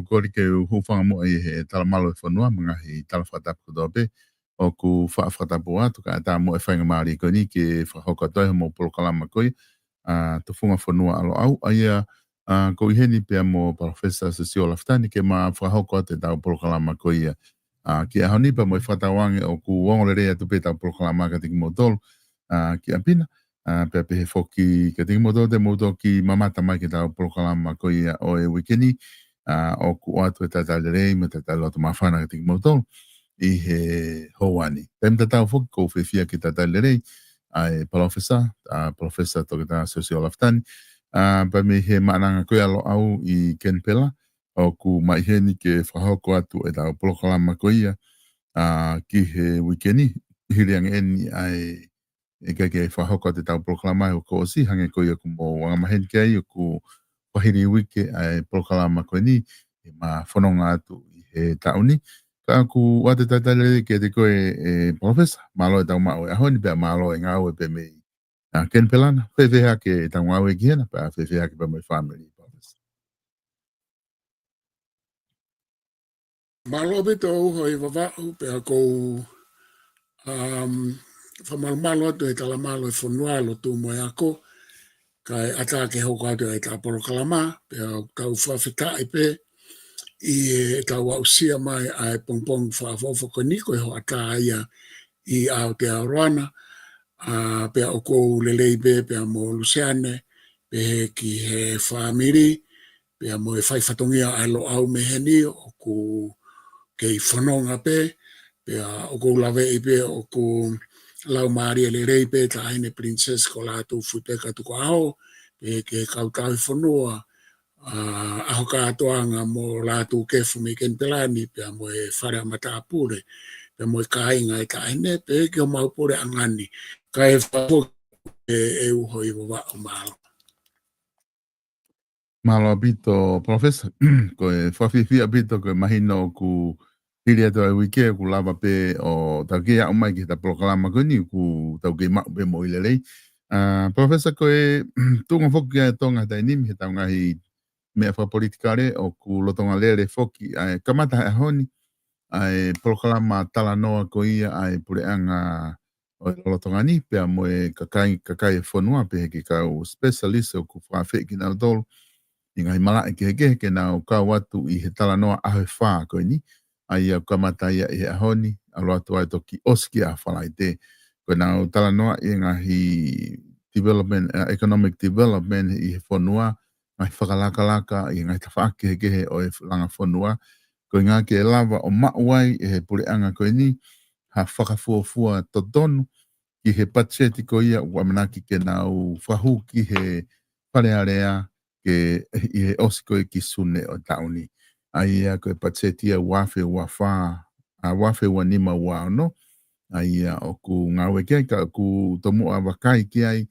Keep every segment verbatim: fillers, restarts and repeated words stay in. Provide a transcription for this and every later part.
Kole ke u hūfanga muʻa ʻi he talamalu ʻo e fonua mo e ngaahi tala fakatapu kotoa pē ʻoku faʻa fakatapu atu, kae ʻatā muʻa e faingamālie ko eni ke fakahoko atu ai hoʻomou polokalama ko ia, ʻa, Tufunga Fonua ʻa Loʻau, ʻa ia, ʻa, ʻoku ou ʻi heni pea mo Palōfesa Siosiua Lafitani ke ma fakahoko atu ʻetau polokalama ko ia, ʻa, ki he ʻaho ni pea mo e fakatauange ʻoku ongo lelei atu pē ʻetau polokalama kiate kimoutolu, ʻa, ki ʻapi na, ʻa, pea pehē foki kiate kimoutolu te mou toki mamata mai ki heʻetau polokalama ko ia ʻo e uike ni, ʻa, ʻoku ʻoatu e talitali lelei mo e talitali loto māfana kiate kimoutolu ʻi he houa ni. Taimi tatau foki ʻoku ou fiefia ke talitali lelei ʻa e Palōfesa, ʻa, Palōfesa Toketā Siosiua Lafitani, ʻa, pea mei he maʻananga ko ia ʻa Loʻau ʻi Kenipela, ʻoku ma ʻi heni ke fakahoko atu ʻetau polokalama ko ia, ʻa, ki he uike ni, hili ange eni ʻa e ʻikai ke fakahoko atu ʻetau polokalama he kuo ʻosi, hangē ko ia ʻoku mou angamaheni ki ai ʻoku fakahili uike ʻa e polokalama ko eni, ʻe ma fononga atu ʻi he taʻu ni. Ka ʻoku ʻoatu e talitali lelei kiate koe ʻe Palōfesa, mālō e tau maʻu e ʻaho ni pea mālō e ngāue pē mei, ʻa, Kenipela na, fēfē hake ʻetau ngāue ki hena, pea fēfē hake pea mo e fāmili, Palōfesa. Mālō ʻaupito ʻEua ʻi Vavaʻu, pea ʻoku ou, um, fakamalumalu atu he talamalu ʻo e fonua, lotu mo e ako, kae ʻatā ke hoko atu ʻetau polokalama, pea ʻoku tau fakafetaʻi pē ʻi heʻetau aʻusia mai ʻa e pongipongi fakaʻofoʻofa ko eni ko e hoʻatā ia ʻi Aotearoa na, ʻa, pea ʻoku ou lelei pē, pea mo Luseane, pehē ki he fāmili, pea mo e fai fatongia ʻa e Loʻau mei heni ʻoku kei fononga pē, pea ʻoku ou laveʻi pē ʻoku laumālie lelei pē Taʻahine Princess ko Lātūfuipeka Tukuʻaho, pehē ki he kau tauhi fonua, ʻa, ʻAhokātoanga mo Lātūkefu mei Kenipela ni, pea mo e fale ʻa matāpule, pea mo e kāinga ʻa e taʻahine, pehē ki homau puleʻanga ni, kae fafo ʻe, ʻEua ʻi Vavaʻu, mālō. Mālō ʻaupito, Palōfesa. Ko e fakafiefia ʻaupito, ko e mahino ʻoku hili atu ʻa e uike ʻoku lava pē ʻo tau kei aʻu mai ki heʻetau polokalama ko eni ʻoku tau kei maʻu pē moʻui lelei. ʻA, Palōfesa, ko e tuʻunga foki ʻa Tonga he taimi ni, heʻetau ngaahi meʻa fakapolitikale ʻoku lolotonga lele foki, ʻa e kamata he ʻaho ni ʻa e polokalama talanoa ko ia ʻa e puleʻanga ʻo e lolotonga ni, pea mo e kakai, kakai e fonua, pehē ki he kau specialist ʻoku fakaafeʻi kinautolu ʻi he ngaahi malaʻe kehekehe ke nau kau atu ʻi he talanoa ʻaho ʻe fā ko eni, ʻa ia ʻoku kamata ia ʻi he ʻaho ni, ʻalu atu ai toki ʻosi ki he ʻaho Falaite. Ko ʻenau talanoa ʻi he ngaahi development, ʻa, economic development ʻi he fonua, ngaahi fakalakalaka ʻi he ngaahi tafaʻaki kehekehe ʻo e langa fonua, ko e ʻuhinga ke lava ʻo maʻu ai ʻe he puleʻanga ko eni ha fakafuofua totonu ki he patiseti ko ia ʻoku ʻamanaki ke nau fakahū ki he Fale Alea ke ʻi he ʻosi ko ē ki Sune ʻo e taʻu ni. ʻA ia ko e patiseti ia ua afe ua fā, ʻa, ua afe ua nima ua ono, ʻa ia ʻoku ngāue ki ai, ka ʻoku tomuʻa vakai ki ai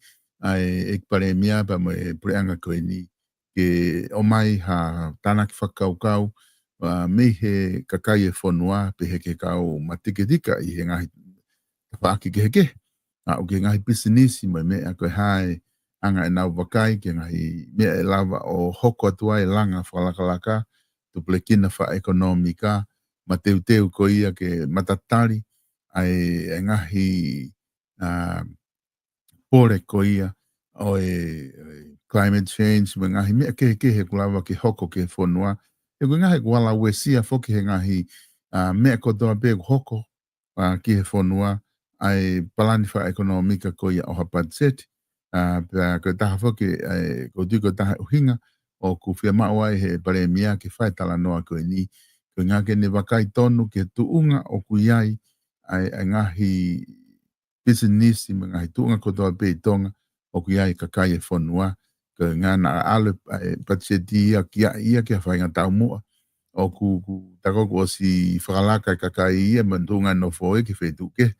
ʻa e ʻEiki Palēmia pea mo e puleʻanga ko eni ke ʻomai ha tānaki fakakaukau, ʻa, mei he kakai e fonua, pehē ki he kau matiketika ʻi he ngaahi tafaʻaki kehekehe, ʻa, ʻo ki he ngaahi pisinisi mo e meʻa ko e hā e anga ʻenau vakai ki he ngaahi meʻa ʻe lava ʻo hoko atu ai e langa fakalakalaka, tupulekina fakaʻekonōmika, mateuteu ko ia ke matatali ʻa e, e ngaahi, ʻa, pole ko ia ʻo e, e climate change, mo e ngaahi meʻa kehekehe ʻoku lava ke hoko ki he fonua. He ko e ʻuhinga he ʻoku ala uesia foki he ngaahi, ʻa, meʻa kotoa pē ʻoku hoko, ʻa, ki he fonua, ʻa e palani fakaʻekonōmika ko ia ʻo ha patiseti. ʻA, pea ko e taha foki, ʻa e, ʻoku ou tui ko e taha ʻuhinga ʻoku fiemaʻu ai he Palēmia ke fai e talanoa ko eni, ko e ʻuhinga ke ne vakai tonu ki he tuʻunga ʻoku ʻi ai ʻa e, ʻa e ngaahi pisinisi mo e ngaahi tuʻunga kotoa pē ʻi Tonga ʻoku ʻi ai e kakai e fonua. Ko e ʻuhinga naʻa ʻalu e, e patiseti ia ki ai ia ki ha faʻahinga taumuʻa ʻoku, ʻoku, tā ko ē kuo ʻosi fakalaka e kakai ia mo e tuʻunga nofo ia ki he feituʻu kehe.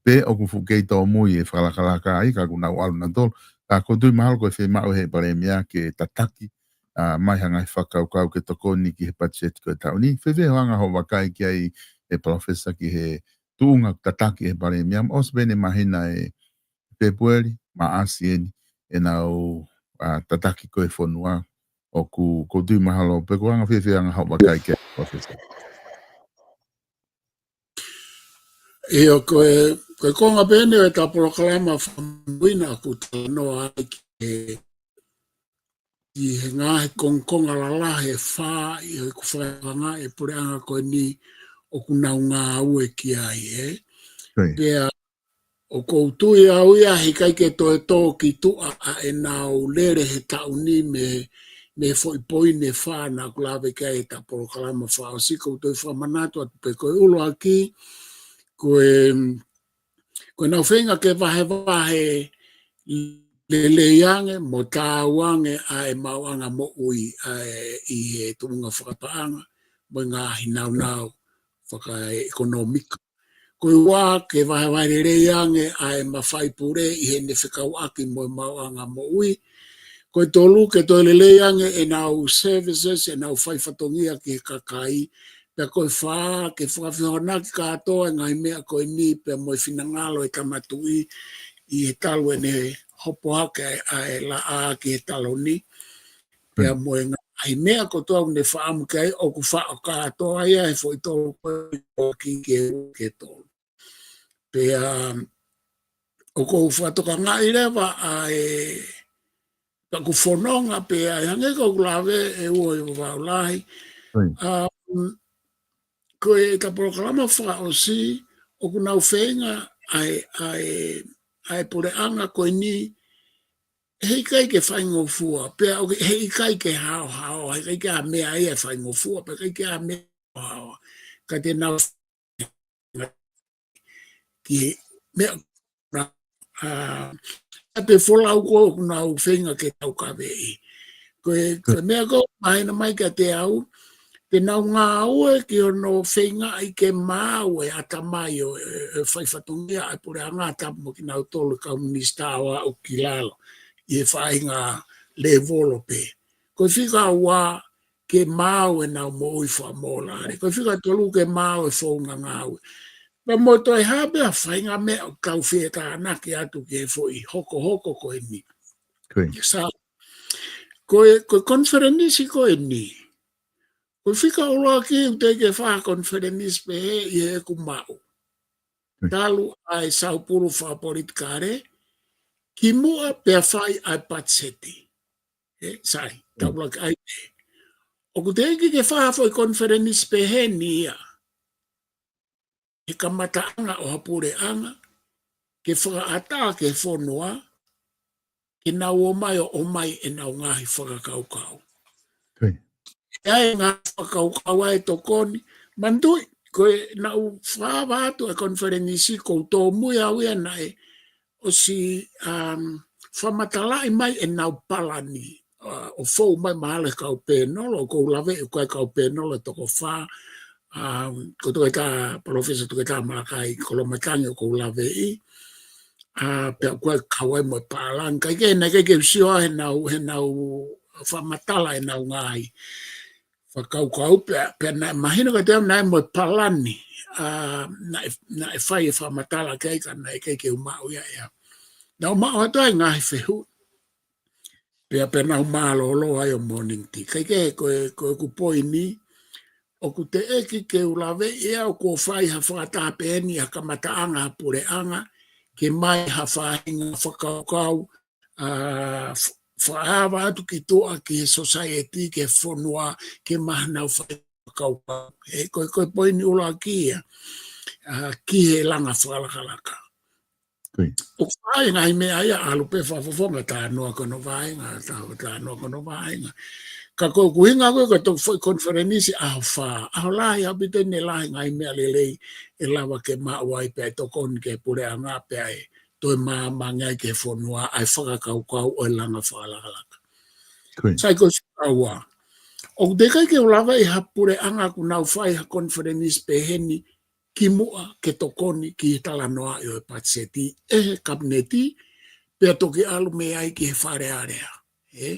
Pe ʻoku fuʻu kei tōmui e fakalakalaka ai ka ʻoku nau ʻalu nautolu. Ka ʻoku ou tui mahalo ko e fiemaʻu he Palēmia ke tataki, ʻa, mai ha ngaahi fakakaukau ke tokoni ki he patiseti ko e taʻu ni. Fēfē hoʻo anga hoʻo vakai ki ai ʻe Palōfesa ki he tuʻunga tataki ʻe he Palēmia, ʻosi pē ʻene māhina ʻe Fēpueli, Maʻasi eni, ʻenau, ʻa, tataki ko ē e fonua, ʻOku, ʻoku ou tui mahalo, pe ko e anga fēfē ʻa hoʻo vakai ki ai, Professor? ʻIo, ko e, ko e konga pē eni ʻo ʻeta polokalama fakamoʻoni ʻoku talanoa ai ki he, ʻi he ngaahi kongokonga lalahi ʻe fā ʻi heʻeku fakaʻaongaʻi e puleʻanga ko eni ʻoku nau ngāue ki ai, ē? Pea ʻoku ou tui au ia he ʻikai ke toe tō ki tuʻa ʻa ʻenau lele he taʻu ni mei, mei he foʻi poini ʻe fā naʻá ku lave ki ai ʻeta polokalama fakaʻosi. ʻOku ou toe fakamanatu atu pē ko e ʻuluaki, ko e, ko ʻenau feinga ke vahevahe lelei ange mo taau ange ʻa e maʻuʻanga moʻui ʻa e ʻi he tuʻunga fakapaʻanga mo e ngaahi nāunau fakaʻekonōmika. Ko e ua, ke vahevahe lelei ange ʻa e mafai pule ʻi heʻene fekauʻaki mo e maʻuʻanga moʻui. Ko e tolu, ke toe lelei ange ʻenau services, ʻenau fai fatongia ki he kakai. Pea ko e fā, ke fakafehoanaki kātoa e ngaahi meʻa ko eni pea mo e finangalo e Tama Tuʻi ʻi he talu ʻene hopo hake ʻa e laʻā ki he taloni. Pea mo e ngaahi meʻa kotoa ʻoku ne fakaʻamu ki ai ʻoku faʻo kātoa ia he foʻi tolu ko ē, ki he, ki he tolu. Pea ʻoku ou fakatokangaʻi leva ʻa e, ka ʻoku fononga pē ʻa e hangē ko ʻeku lave ʻe ua ʻi Vavaʻu Lahi. Um, ko ʻeta polokalama fakaʻosi, ʻoku nau feinga ʻa e, ʻa e, ʻa e puleʻanga ko eni, heʻikai ke faingofua, pea ʻoku, heʻikai ke haohaoa, heʻikai ke ʻi ai ha meʻa ia ʻe faingofua, pea ʻikai ke ʻi ai ha meʻa haohaoa. Ka te nau ki he meʻa, ʻa, ʻa e folau ko ē ʻoku nau feinga ke taukaveʻi. Ko e, ko e meʻa ko ē ʻoku mahino mai kiate au, te nau ngāue ki hono feingaʻi ke maau e ʻatamai ʻo e, e fai fatongia ʻa e puleʻanga tapu mo kinautolu e kau minisitā ʻo aʻu ki lalo ʻi he faʻahinga lēvolo pē. Ko e fika ua, ke maau ʻenau moʻui fakamōlale. Ko e fika tolu, ke maau e founga ngāue. Pea mo e toe hā pē ha faʻahinga meʻa ʻoku tau fie tānaki atu ki he foʻi hokohoko ko eni. Sai, ko e, ko e konifelenisi ko eni, ko e fika ʻuluaki ʻoku teʻeki ke fai ha konifelenisi pehē ʻi heʻeku maʻu. Talu ʻa e saupulu fakapolitikale, kimuʻa pea fai ʻa e patiseti. Ē, sai, tau laka ai. ʻOku teʻeki ke fai ha foʻi konifelenisi pehē ni ia he kamataʻanga ʻo ha puleʻanga, ke fakaʻatā ki he fonua, ke nau ō mai ʻo ʻomai ʻenau ngaahi fakakaukau. ʻI ai e ngaahi fakakaukau ʻa e tokoni, manatuʻi, ko e naʻá ku fakaava atu e konifelenisi ʻoku ou tōmui au ia naʻe ʻosi, um, fakamatalaʻi mai ʻenau palani, uh, ʻo fou mai mahalo he kau pēnolo, ʻoku ou laveʻi ko e kau pēnolo ʻe toko fā, um, ko Toketā, Palōfesa Toketā Malakai Koloamatangi ʻoku ou laveʻi, ʻa, pea ʻoku ʻi ai e kau ai mo e palani. Ka ʻikai, naʻe ʻikai ke u sio heʻenau, heʻenau fakamatala ʻenau ngaahi fakakaukau pea, pea naʻe mahino kiate au naʻe ʻi ai mo e palani, ʻa, naʻe, naʻe fai e fakamatala ki ai ka naʻe ʻikai ke u maʻu ia ʻe au. Naʻá ku maʻu atu ai e ngaahi fehuʻi. Pea, pea naʻá ku mālōlō ai ʻo Morning Tea. Ka ʻikai ke, ko e, ko ʻeku poini, ʻoku teʻeki ke u laveʻi ʻe au kuo fai ha fakataha pehē ni ha kamataʻanga ha puleʻanga, ke ʻomai ha faʻahinga fakakaukau, ʻa, f-, fakaava atu ki tuʻa ki he society, ki he fonua, ke ʻomai haʻanau fai fakakaukau. Ē, ko e, ko e poini ʻuluaki ia, ʻa, ki he langa fakalakalaka. ʻOku ʻi ai e ngaahi meʻa ia ʻalu pē fakafofonga, talanoa ki hono vaʻinga, ta-, talanoa ki hono vaʻinga. Ka ko ʻeku ʻuhinga ko ē, ko e toki foʻi konifelenisi ʻaho fā, ʻaho lahi ʻaupito ʻene lahi e ngaahi meʻa lelei ʻe lava ke maʻu ai pea ʻe tokoni ki he puleʻanga pea ʻe toe māmani ai ki he fonua ʻa e fakakaukau ʻo e langa fakalakalaka. Sai, ko e fika ua. ʻOku teʻeki ke u laveʻi ha puleʻanga ʻoku nau fai ha konifelenisi pehē ni kimuʻa ke tokoni ki he talanoaʻi ʻo e patiseti ʻe he kapineti, pea toki ʻalu mei ai ki he Fale Alea. Ē?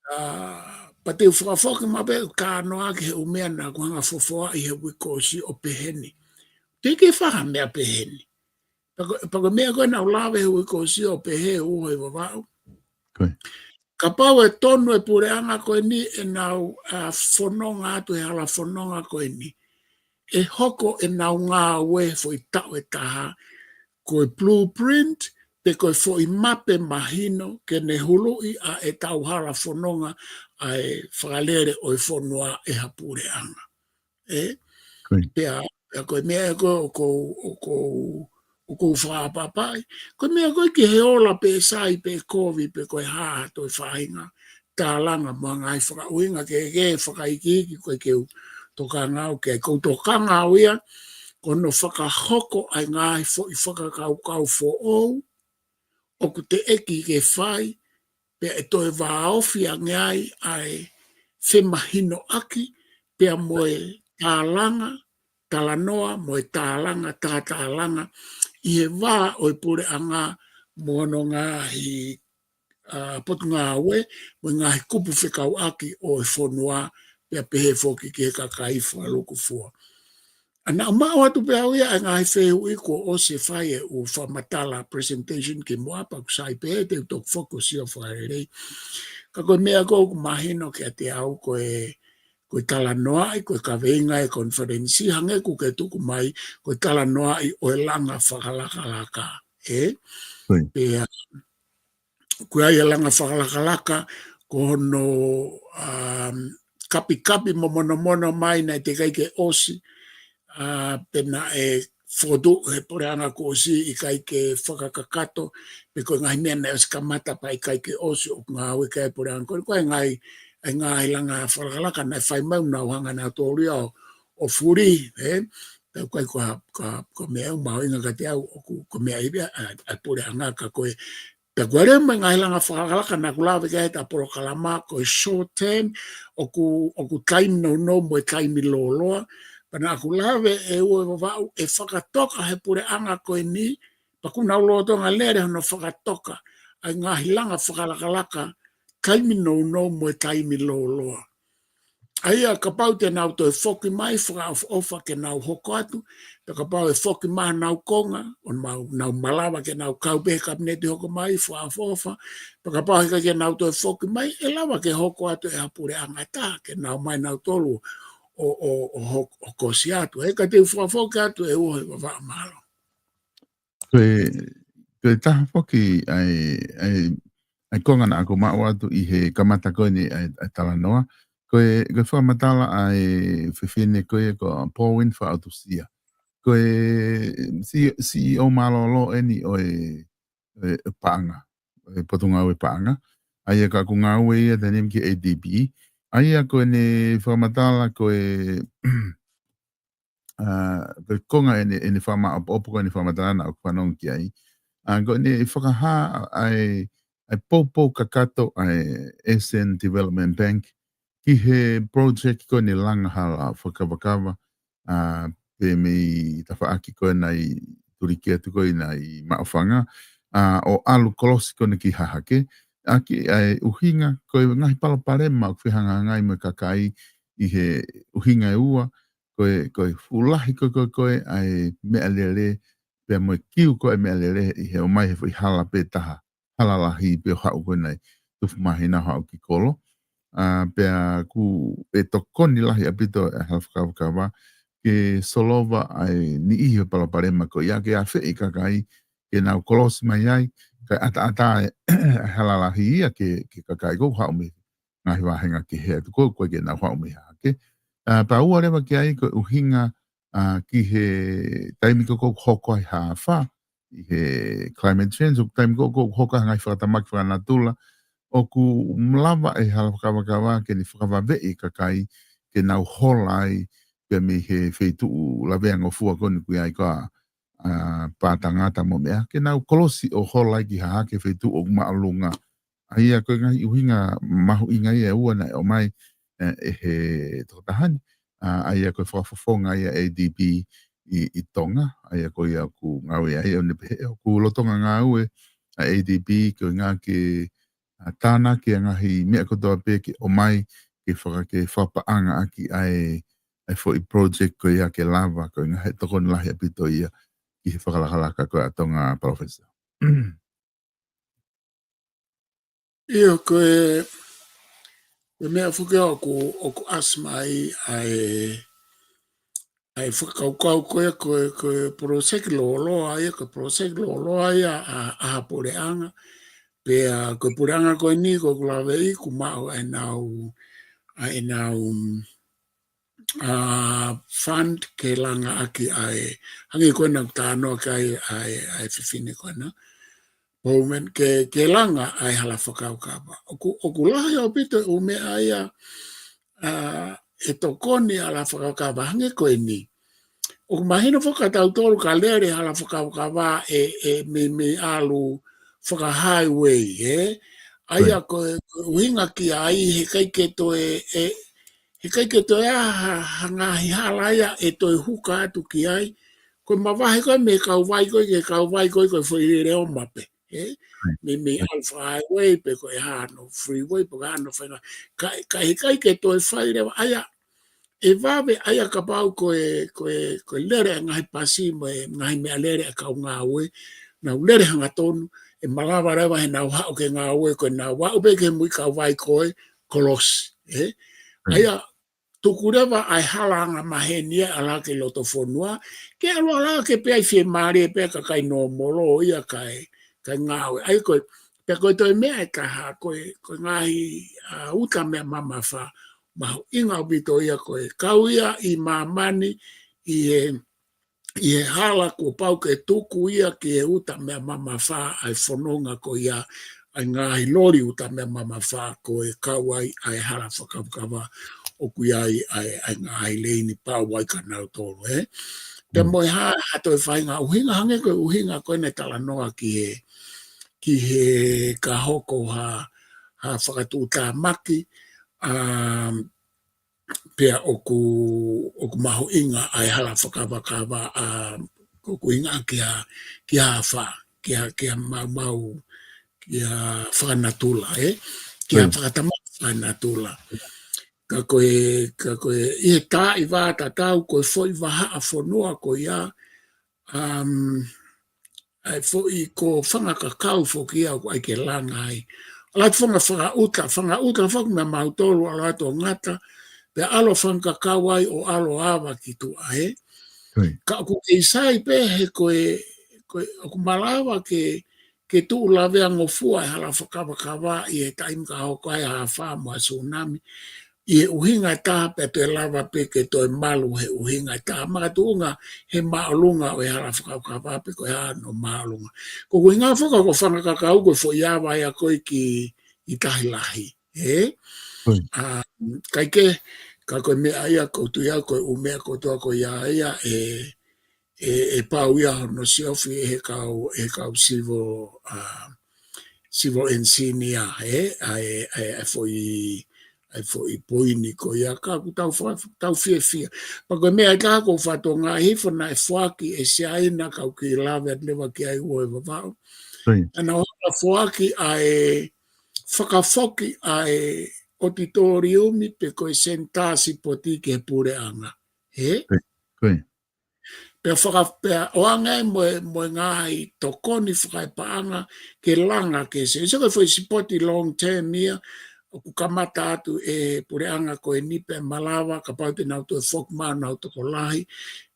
ʻA, pea te u fakafoki mai pē ʻeku talanoa ki he ʻū meʻa naʻá ku hanga ʻo fofoaʻi he uike kuo ʻosi ʻo pehē ni. Teʻeki ke fai ha meʻa pehē ni. Pea ko, pea ko e meʻa ko ē naʻá ku lave he uike kuo ʻosi ʻo pehē ʻi Vavaʻu. Kapau ʻe tonu e puleʻanga ko eni ʻenau, ʻa, fononga atu he hala fononga ko eni, ʻe hoko ʻenau ngāue foʻi taʻu ʻe taha ko e blueprint pe ko e foʻi mape mahino ke ne huluʻi ʻa ʻetau hala fononga ʻa e fakalele ʻo e fonua ʻe ha puleʻanga. ʻE? Pea, pea ko e meʻa ʻe ko, ʻoku ou, ʻoku ou, ʻoku ou fakaʻapaʻapaʻi. Ko e meʻa ko ē ki he ola pe sai pe kovi pe ko e hā ha toe faʻahinga tālanga mo e ngaahi fakaʻuhinga kehekehe fakaikiiki ko e ke u tokanga au ki ai. ʻOku ou tokanga au ia, ko hono fakahoko ʻa e ngaahi foʻi fakakaukau foʻou, ʻoku teʻeki ke fai, pea ʻe toe vāofi ange ai ʻa e femahinoʻaki, pea mo e tālanga, talanoa, mo e tālanga, tātālanga, ʻi he vā ʻo e puleʻanga mo hono ngaahi, ʻa, potungāue, mo e ngaahi kupu fekauʻaki ʻo e fonua, pea pehē foki ki he kakai fakalukufua. ʻA naʻa mau atu pē au ia ʻa e ngaahi fehuʻi kuo ʻosi fai e ʻū fakamatala presentation kimuʻa pea ʻoku sai pē te u toki foki ʻo sio fakalelei. Ka ko e meʻa ko ē ʻoku mahino kiate au ko e, ko e talanoaʻi, ko e kaveinga e konifelenisi, hangē ʻoku ke tuku mai, ko e talanoaʻi ʻo e langa fakalakalaka. ʻE? Pea, ko ia e langa fakalakalaka, ko hono, um, kapikapi mo monomono mai naʻe teʻeki ai ke ʻosi, ʻa, pe naʻe fokotuʻu he puleʻanga kuo ʻosi ʻikai ke fakakakato, pe ko e ngaahi meʻa naʻe ʻosi kamata pea ʻikai ke ʻosi ʻoku ngāueʻaki ʻe he puleʻanga ko ē, ko e ngaahi, ʻa e ngaahi langa fakalakalaka naʻe fai mai ʻoku nau hanga nautolu ia ʻo, ʻo fuli, ʻe? Pea ʻoku ʻikai ko ha, ko ha, ko ha meʻa ʻoku mahuʻinga kiate au ʻoku, ko e meʻa ia ʻa, ʻa e puleʻanga ka ko e Pea ʻoku ʻi ai mo e ngaahi langa fakalakalaka naʻa ku lave ki ai he ta polokalama ko e short term, ʻoku, ʻoku taimi nounou mo e taimi lōloa. Pea naʻa ku lave ʻe ua ʻe Vavaʻu ʻe fakatoka he puleʻanga ko eni, pea ʻoku nau lolotonga lele hono fakatoka ʻa e ngaahi langa fakalakalaka taimi nounou mo e taimi lōloa. ʻA ia kapau te nau toe foki mai, fakaʻofoʻofa ke nau hoko atu, pea kapau ʻe foki mai hanau konga, ʻo mau, nau malava ke nau kau pē he kapineti hoko mai, fakaʻofoʻofa, pea kapau heʻikai ke nau toe foki mai, ʻe lava ke hoko atu ʻe ha puleʻanga ʻe taha, ke nau ō mai nautolu ʻo, ʻo, ʻo hok-, ʻo hokosia atu. ʻE ka te u fakafoki atu ʻe ua ʻe Vavaʻu, mālō. Ko e, ko e taha foki ʻa e, ʻa e, ʻa e konga naʻa ku maʻu atu ʻi he kamata ko eni ʻa e, ʻa e talanoa. Ko e, ko e fakamatala ʻa e fefine ko ē ko Pauline Faʻautusia. Ko e C-, C E O mālōlō eni ʻo e, ʻo e paʻanga, ʻo e potungāue paʻanga. ʻA ia ka ʻoku ngāue ia taimi ni ki A D B. ʻA ia ko ʻene fakamatala ko e, ʻa, ko e konga ʻene, ʻene fakamaʻopoʻopo ko ʻene fakamatala naʻa ku fanongo ki ai. ʻA, ko ʻene fakahā ʻa e, ʻa e poupou kakato ʻa e Asian Development Bank ki he project ko ʻene langa hala fakakavakava, ʻa, pē mei tafaʻaki ko ē naʻe tuli ki atu ko ē naʻe maʻu fanga, ʻa, ʻo ʻalu kolosi ko eni ki Hahake, ʻaki ʻa e ʻuhinga ko e ngaahi palopalema ʻoku fehangahangai mo e kakai ʻi he ʻuhinga ʻe ua, ko e, ko e fuʻu lahi ko ē, ko ē, ko ē ʻa e meʻalele, pea mo e kiu ko ē ʻa e meʻalele ʻi he ō mai he foʻi hala pē taha, hala lahi pē ʻo haʻu ko ē naʻe tufu māhina ʻo haʻu ki kolo. ʻA, pea ʻoku ʻe tokoni lahi ʻaupito e hala fakakavakava ke solova ʻa e niʻihi ʻo e palopalema ko ia ke ʻafeʻi kakai ke nau kolosi mai ai, kae ʻataʻatā e hala lahi ia ke, ke kakai ko ē ʻoku haʻu mei he ngaahi vāhenga kehe atu ko ē ʻoku ʻikai ke nau haʻu mei Hahake. ʻA, pea ua leva ki ai ko e ʻuhinga, ʻa, ki he taimi ko ē ʻoku hoko ai e hā fā, ʻi he climate change, ʻoku taimi ko ē ʻoku hoko ai e ngaahi fakatamaki fakanatula, ʻoku malava e hala fakakavakava ke ne fakavaveʻi e kakai ke nau hola ai pē mei he feituʻu laveangofua ko eni ʻoku ʻi ai ko ā, ʻa, pā tangata mo e meʻa, ke nau kolosi ʻo hola ai ki Hahake, feituʻu ʻoku māʻolunga. ʻA ia ko e ngaahi ʻuhinga mahuʻinga ia ʻe ua naʻe ʻomai, ʻe, ʻe he tokotaha ni. ʻA, ʻa ia ko e fakafofonga ia A D B ʻi, ʻi Tonga. ʻA ia ko ia ʻoku ngāue ai, ʻo ne pehē ʻoku lolotonga ngāue ʻa A D B ko e ʻuhinga ke, ʻa, tānaki ʻa e ngaahi meʻa kotoa pē ke ʻomai ke faka-, ke fakapaʻanga ʻaki ʻa e, ʻa e foʻi project ko ia ke lava, ko e ʻuhinga he tokoni lahi ʻaupito ia ki he fakalakalaka ko ē ʻa Tonga, Palōfesa. ʻIo, ko e, ko e meʻa foki ʻoku, ʻoku ʻasi mai ʻa e, ʻa e fakakaukau ko e, ko e, ko e poloseki lōloa ia, ko e poloseki lōloa ia ʻa, ʻa ha puleʻanga. Pea ko e puleʻanga ko eni, ko ʻeku laveʻi, ʻoku maʻu ʻa ʻenau, ʻa ʻenau, ʻa, fund ke langa ʻaki ʻa e, hangē ko ena ʻoku talanoa ki ai ʻa e, ʻa e fefine ko ena. Bowman ke, ke langa ʻa e hala fakakaukau. ʻOku, ʻoku lahi ʻaupito e ʻū meʻa ia, ʻa, ʻe tokoni ʻa e hala fakakaukau, hangē ko eni. ʻOku mahino foki kia tautolu ka lele hala fakakaukau ʻe, ʻe meimei ʻalu faka-highway, ē? ʻA ia ko e, ko e ʻuhinga ki ai, heʻikai ke toe, ʻe, heʻikai ke toe ʻi ai ha, ha ngaahi hala ia ʻe toe huka atu ki ai. Ko e mavahe ko e mei he kauvai ko e, ki he kauvai ko e, ko e foʻi lele ʻo mape, ē? Meimei ʻalu faka-highway pe ko e hano freeway pe ko e hano fainga. Ka, ka heʻikai ke toe fai leva, ʻa ia, ʻe vave ʻa ia kapau ko e, ko e, ko e lele ʻa e ngaahi pasi mo e ngaahi meʻa lele ʻa e kau ngāue, nau lele hangatonu, ʻe malava leva heʻenau haʻu ki he ngāue ko ʻenau aʻu pē ki he muʻi kauvai ko e kolosi, ē? ʻA ia, tuku leva ʻa e hala angamaheni ia ʻalu ki loto fonua, ke ʻalu ʻalu ke pea ʻi fiemālie pē kakai nōmolo ia kae, kae ngāue. ʻA ia ko e, pea ko e toe meʻa ʻe taha, ko e, ko e ngaahi, ʻa, uta meʻa mamafa, mahuʻinga ʻaupito ia ko e kau ia ʻi māmani, ʻi he, ʻi he hala kuo pau ke tuku ia ki he uta meʻa mamafa ʻa e fononga ko ia, ʻa e ngaahi loli uta meʻa mamafa ko e kau ai ʻa e hala fakakaukau ʻoku ʻi ai ʻa e, ʻa e ngaahi leini pau ai kia nautolu, ē? Pea mo e hā, ha toe faʻahinga ʻuhinga hangē ko e ʻuhinga ko ena ʻe talanoa ki he, ki he ka hoko ha, ha fakatuʻutāmaki, ʻa, pea ʻoku, ʻoku mahuʻinga ʻa e hala fakakaukau, ʻa, ko ʻeku ʻuhinga ki ha, ki ha fā, ki ha, ki ha maumau, ki ha fakanatula, ē? Ki ha fakatamaki fakanatula. Ka ko e, ka ko e, ʻi he taaʻi vā tatau, ko e foʻi vahaʻa fonua ko ia, um, ʻa e foʻi ko fanga kakau foki ia ʻoku ʻai ke langa ai. ʻAlu atu fanga fakaʻuta, fakaʻuta foki meia mautolu, ʻalu atu ʻo ngata, pea ʻalu fanga kakau ai ʻo ʻalu ava ki tuʻa, ē? Ka ʻoku kei sai pē he ko e, ko e, ʻoku malava ke, ke tuʻu lavea ngofua e hala fakakaukau ʻi he taimi ka hoko ai ha afā mo ha sūnami. ʻI he ʻuhinga ʻe taha pea toe lava pē ke toe malu he ʻuhinga ʻe taha makatuʻunga he māʻolunga ʻo e hala fakakaukau pe ko e hā hono māʻolunga. Ko ʻeku ʻuhinga foki ko fanga kakau ko e foʻi ava ia ko e ki, ʻi tahi lahi, ē? ʻA, kae kehe, ka ko e meʻa ia ʻoku ou tui au ko e ʻū meʻa kotoa ko ia ia ʻe, ʻe, ʻe pau ia hono siofi ʻe he kau, ʻe he kau civil, ʻa, civil engineer, ē, ʻa e, ʻa e, ʻa e foʻi, ʻa e foʻi poini ko ia ka ʻoku tau fa-, tau fiefia. Pea ko e meʻa ʻe taha ʻoku ou fakatokangaʻi hifo naʻe foaki ʻe Siaina ka ʻoku kei lave atu leva ki ai ʻa e Vavao. ʻA ʻenau hanga foaki ʻa e fakafoki ʻa e ʻotitōliumi pe ko e senitā sipoti ki he puleʻanga. Ē? Pea faka-, pea ʻoange ai mo e, mo e ngaahi tokoni fakaepaʻanga ke langa ke se. Se ko e foʻi sipoti long term ia, ʻoku kamata atu ʻe he puleʻanga ko eni pea malava, kapau te nau toe foki mai ʻo nau tokolahi,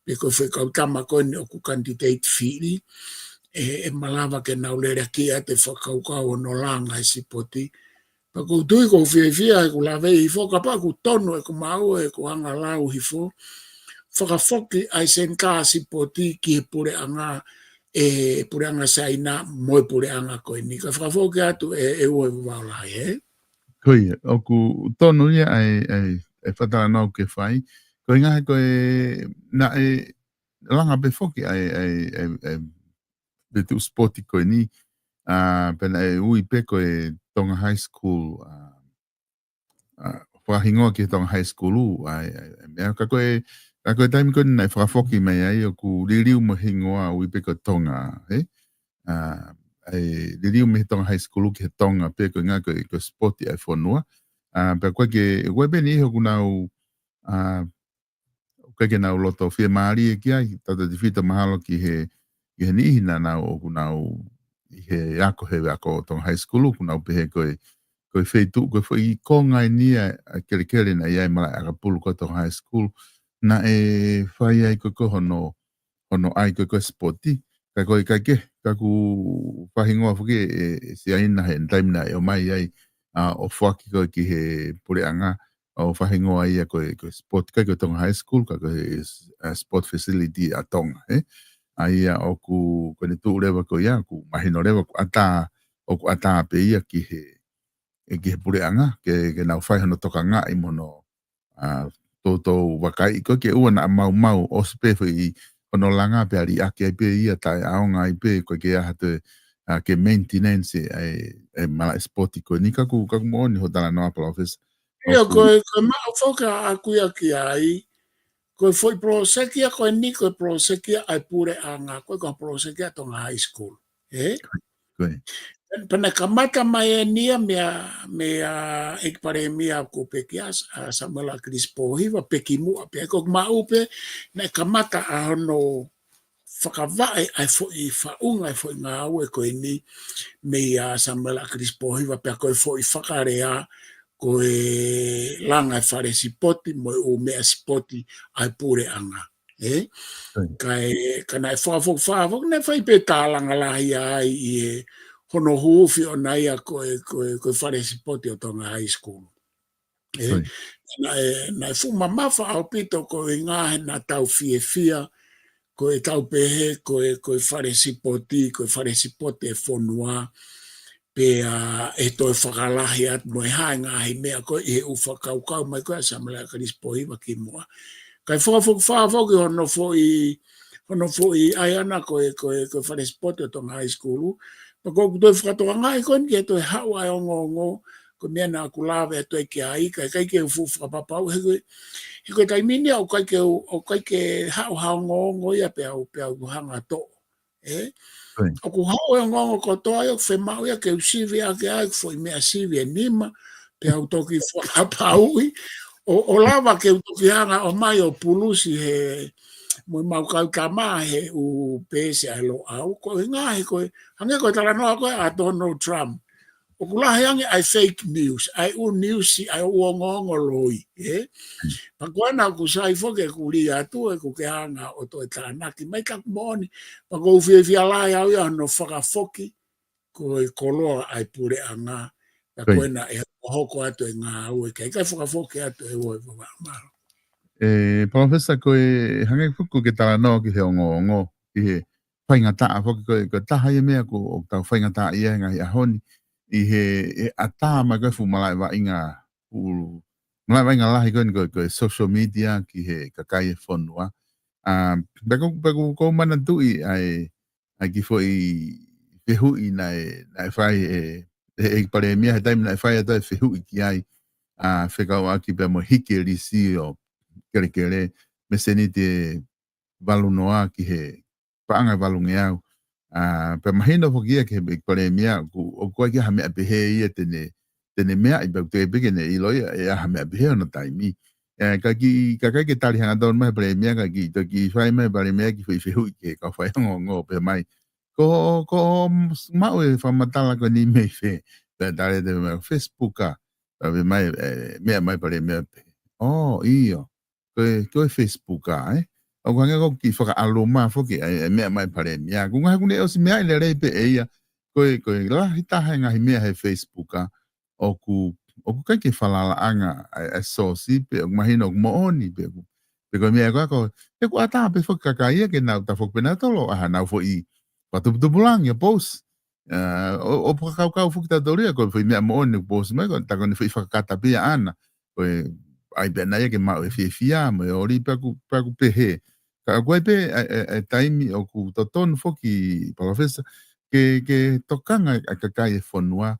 pe ko e foʻi kau tama ko eni ʻoku candidate fili, ʻe, ʻe malava ke nau lele ki ai ʻa e fakakaukau ʻo nau langa e sipoti. Pea ʻoku ou tui ʻoku fiefia ʻeku laveʻi hifo, kapau ʻoku tonu ʻeku maʻu ʻeku anga lau hifo, fakafoki ʻa e senitā sipoti ki he puleʻanga, ʻe puleʻanga Siaina mo e puleʻanga ko eni. Ka fakafoki atu ʻe, ʻe ʻUe Vavaʻu Lahi, ē? Ko ia, ʻoku tonu ia ʻa e, ʻa e, ʻa e fakatalanoa ʻoku ke fai. Ko e ʻuhinga he ko e, naʻe langa pē foki ʻa e, ʻa e, ʻa e, ʻa e, pē tuʻu sipoti ko eni, ʻa, pea naʻe ui pē ko e Tonga High School, ʻa, ʻa, fakahingoa ki he Tonga High School, ʻa, ʻa, ʻa, meʻa ka ko e, ka ko e taimi ko eni naʻe fakafoki mai ai ʻoku liliu mo e hingoa ui pē ko e Tonga, ē? ʻA, ʻa e liliu mei he Tonga High School ki he Tonga pē ko e ʻuhinga ko e, ko e sipoti ʻa e fonua. ʻA, pea ko e ke, ko e pē eni ʻoku nau, ʻa, ʻoku ʻikai ke nau loto fiemālie ki ai, tautautefito mahalo ki he, ki he niʻihi naʻa nau, ʻoku nau ʻi he ako he ako Tonga High School, ʻoku nau pehē ko e, ko e feituʻu, ko e foʻi konga ʻeni ia ʻa e kelekele naʻe ʻi ai e malaʻe ʻakapulu ko e Tonga High School, naʻe fai ai ko e ko hono, hono ʻai ko e ko e sipoti. Ka ko e ʻikai ke, ka ʻoku fakahingoa foki ʻe, ʻe Siaina he taimi naʻe ʻomai ai, ʻa, ʻo foaki ko e ki he puleʻanga, ʻo fakahingoa ia ko e, ko e sipoti ʻikai ko e Tonga High School, ka ko e, ʻa, sport facility ʻa Tonga, ē. ʻA ia ʻoku, ko ʻene tuʻu leva ko ia, ʻoku mahino leva, ʻoku ʻatā, ʻoku ʻatā pē ia ki he, ʻe ki he puleʻanga, ke, ke nau fai hono tokangaʻi mo hono, ʻa, toutou vakaiʻi ko e ke ʻoua naʻa maumau, ʻosi pē foʻi hono langa pea liʻaki ai pē ia taʻeʻaonga ai pē, ko e ke ʻaha toe, ʻa, ke maintenance ʻa e, ʻa e malaʻe sipoti ko eni ka ʻoku, ka ʻoku moʻoni hoʻo talanoa Palōfesa. ʻIo, ʻoku ko e, ko e maʻu foki ʻa ʻaku ia ki ai, ko e foʻi poloseki ia ko eni, ko e poloseki ia ʻa e puleʻanga, ko e ko e poloseki ia Tonga High School. Ē? Ko e. Pea naʻe kamata mai eni ia meia, meia ʻEiki Palēmia ʻoku pekia, ʻa Samuela ʻAkilisi Pōhiva, pe kimuʻa, pea ko e maʻu pē, naʻe kamata ʻa hono fakavaʻe ʻa e foʻi faʻunga ʻa e foʻi ngāue ko eni meia Samuela ʻAkilisi Pōhiva, pea ko e foʻi fakalea, ko e langa e fale sipoti mo e ʻū meʻa sipoti ʻa e puleʻanga. Ē? Ko e. Ka e, ka naʻe fakafoki, fakafoki, naʻe fai pē tālanga lahi ai ʻi he hono huufi ʻona ia ko e, ko e, ko e fale sipoti ʻo Tonga High School. Ē? Ko e. Naʻe, naʻe fuʻu mamafa ʻaupito koeʻuhi he naʻa tau fiefia, ko e tau pehē, ko e, ko e fale sipoti, ko e fale sipoti ʻa e fonua, pea ʻe toe fakalahi atu mo e hā e ngaahi meʻa ko ē ʻi he ʻū fakakaukau mai ko ē ʻa Samuela ʻAkilisi Pōhiva kimuʻa. Kae fakafoki, fakafoki hono foʻi, hono foʻi ʻai ʻana ko e, ko e, ko e fale sipoti ʻo Tonga High School. Pea ko ʻeku toe fakatokangaʻi ko eni ke toe haʻu ʻa e ongoongo, ko e meʻa naʻa ku lave atu ai ki ai, ka ʻikai ke u fuʻu fakapapau, he ko e, he ko e taimi ni ʻoku ʻikai ke u, ʻoku ʻikai ke haʻu ha ongoongo ia pea u, pea u hanga ʻo toʻo. Ē? Ko e. ʻOku haʻu e ongoongo kotoa ia, ʻoku fiemaʻu ia ke u sivi ʻaki ai, ʻoku foʻi meʻa sivi ʻe nima, pea u toki fakapapauʻi, ʻo, ʻo lava ke u toki hanga ʻo ʻomai ʻo pulusi he, mo e mau kau tama he ʻū peesi ʻa e Loʻau, koeʻuhi he ko e, hangē ko e talanoa ko ē ʻa Donald Trump. ʻOku lahi ange ʻa e fake news, ʻa e ʻū news, ʻa e ʻū ongoongo loi, ē? Pea ko ena ʻoku sai foki ʻeku lī atu, ʻeku ke hanga ʻo toe tānaki mai ka ʻoku moʻoni, pea ʻoku ou fiefia lahi au ia hono fakafoki, ko e koloa ʻa e puleʻanga, pea ko ē. Ko ena ʻe hokohoko atu e ngāue, kae ʻikai fakafoki atu ʻe ua e vavā malo. Ē, Palōfesa, ko e hangē foki ko e ke talanoa ki he ongoongo, ki he faingataʻa foki ko e, ko e taha ia meʻa ʻoku, ʻoku tau faingataʻaʻia he ngaahi ʻaho ni, ʻi he, he ʻatā mai ko e fuʻu malaʻe vaʻinga, fuʻu malaʻe vaʻinga lahi ko eni ko e, ko e social media ki he kakai e fonua. ʻA, pea ʻoku, pea ʻoku, ʻoku ou manatuʻi ʻa e, ʻa e kiʻi foʻi fehuʻi naʻe, naʻe fai ʻe, ʻe, ʻe Palēmia he taimi naʻe fai atu e fehuʻi ki ai, ʻa, fekauʻaki pea mo e hiki e lisi ʻo kelekele, meʻa seniti ʻe valu noa ki he paʻanga ʻe valungeau. ʻA, pea mahino foki ia ki he Palēmia, ʻoku, ʻoku ʻikai ke ʻi ai ha meʻa pehē ia te ne, te ne meaʻi pea ʻoku teʻeki pē ke ne ʻilo ia ʻe ʻi ai ha meʻa pehē ʻi hono taimi. Ē, ka kiʻi, ka ʻikai ke tali hangatonu mai Palēmia, ka kiʻi toki fai mai Palēmia kiʻi foʻi fehuʻi ki he kau faiongoongo pehē mai, ko, ko maʻu e fakamatala ko eni mei fē? Pea tali atu mai Facebook ʻa, pea pehē mai, ē, meʻa mai Palēmia pē. ʻŌ, ʻio. Ko e, ko e Facebook ʻa, ē? ʻOku hangē ko e kiʻi fakaʻaluma foki ʻa e, ʻa e meʻa mai Palēmia. ʻOku ngaahi ʻoku ne ʻosi meaʻi lelei pē ʻe ia. Ko e, ko e lahi taha e ngaahi meʻa he Facebook ʻa, ʻoku, ʻoku ʻikai ke falalaʻanga ʻa e, ʻa e sōsi pē, ʻoku mahino ʻoku moʻoni pē ʻoku, pe ko e meʻa ko ē ko, ʻoku ʻatā pē foki kakai ia ke nau tafoki pē nautolu ʻo ʻai haʻanau foʻi fakatuputupulangi ʻo post. ʻA, ʻo, ʻo fakakaukau foki tautolu ia, ko e foʻi meʻa moʻoni ʻoku post mai, ko e tā ko eni foʻi fakakata pē ia ʻana. Ko e ʻai pē ʻana ia ke maʻu e fiefia, mo e ʻoli pea ʻoku, pea ʻoku pehē. Ka ʻoku ʻi ai pē ʻa e, ʻa e, ʻa e taimi ʻoku totonu foki, Palōfesa, ke, ke tokanga ʻa e kakai e fonua,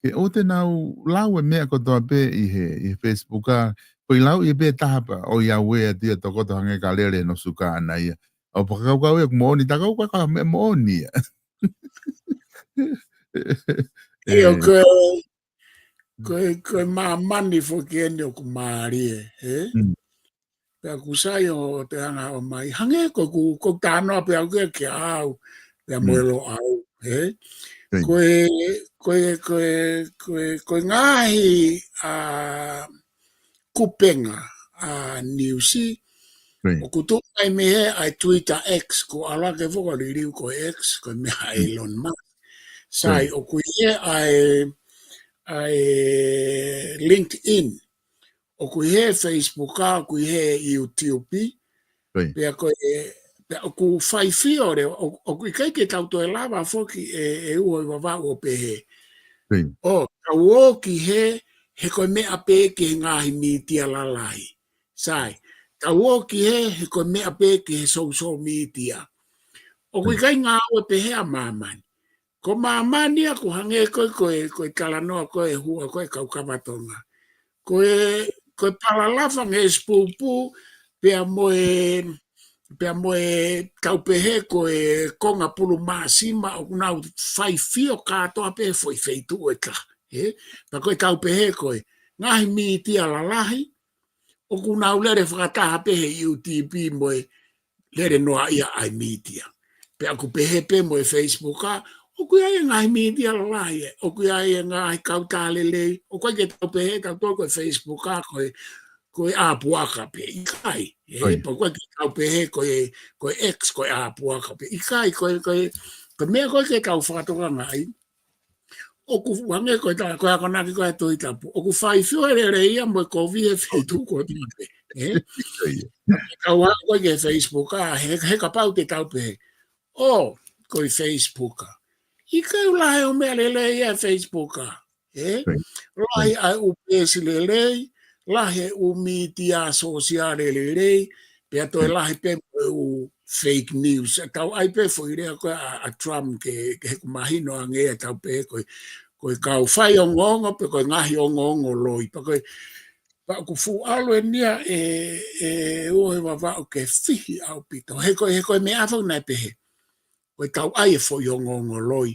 ke ʻoua te nau lau e meʻa kotoa pē ʻi he, ʻi he Facebook ʻa, ko e lau ia pē taha pea ʻoiauē atu ia tokoto hangē ka lele hono suka ʻana ia. ʻO fakakaukau ia ʻoku moʻoni, tā ko ē ʻoku ʻikai ko ha meʻa moʻoni ia. ʻIo, ē. Ko e, ko e, ko e māmani foki eni ʻoku mālie, ē? Mm. Pea ʻoku sai ʻo te hanga ʻo ʻomai. Hangē ko ʻeku, ko e talanoa pē ʻaʻaku ia kia au, pea mo e Mm. Loʻau, ē? Ko e, ko e, ko e, ko e, ko e ngaahi, ʻa, kupenga, ʻa, niusi, ʻoku tuʻu mai mei he ʻa e Twitter X, ko ala ke foka liliu ko e X, ko e meʻa ʻa Elon Musk. Sai, ʻoku ʻi he ʻa e, ʻa e LinkedIn, ʻoku ʻi he Facebook, ʻoku ʻi he YouTube, pea ko e, pea ʻoku faifio leva, ʻo-, ʻoku ʻikai ke tau toe lava foki ʻe, ʻe ua ʻi Vavaʻu ʻo pehē. ʻO, tau ō ki he, he ko e meʻa pē ki he ngaahi mītia lalahi. Sai, tau ō ki he, he ko e meʻa pē ki he social media. ʻOku ʻikai ngāue pehē ʻa māmani. Ko māmani ʻoku hangē ko e, ko e, ko e talanoa ko e hua ko e kau kava Tonga. Ko e, ko e palalafa nge spupu, pea mo e, pea mo e tau pehē ko e konga pulu māsima ʻoku nau faifio kātoa pē foʻi feituʻu ʻe taha. ʻE? Pea ko e tau pehē ko e ngaahi mītia lalahi, ʻoku nau lele fakataha pē he YouTube mo e lele noa ia ʻa e mītia. Pea ʻoku pehē pē mo e Facebook ʻa, ʻoku ʻi ai e ngaahi mītia lalahi ē, ʻoku ʻi ai e ngaahi kautaha lelei, ʻoku ʻikai ke tau pehē tau tō ko e Facebook ʻa, ko e, ko e ʻāpuaka pē, ʻikai. ʻE, pea ʻoku ʻikai ke tau pehē ko e, ko e X, ko e ʻāpuaka pē, ʻikai, ko e, ko e, ko e meʻa ko e ke tau fakatokangaʻi. ʻOku hangē ko e tā, ko e akonaki ko e Tohi Tapu. ʻOku faifio e lelei ia mo e kovi he feituʻu ko e tuna pē. ʻE? Kau ako ko e ke Facebook ʻa, he, he kapau te tau pehē. ʻO, ko e Facebook ʻa. ʻIkai ʻoku lahi ʻo meʻa lelei ʻa e Facebook ʻa. ʻE? Lahi ʻa e ʻū peesi lelei, lahi e ʻū mītia sōsiale lelei, pea toe lahi pē mo e ʻū fake news. ʻE tau ʻai pē foʻi lea ko e ʻa, ʻa Trump ke, ke heku mahino ange ʻe tau pē ko e, ko e kau faiongoongo pē ko e ngaahi ongoongo loi. Pea ko e, pea ʻoku fuʻu ʻalu eni ia ʻe, ʻe ua ʻi Vavaʻu ke fihi ʻaupito. He ko e, he ko e meʻa fau naʻe pehē. Ko e tau ʻai e foʻi ongoongo loi.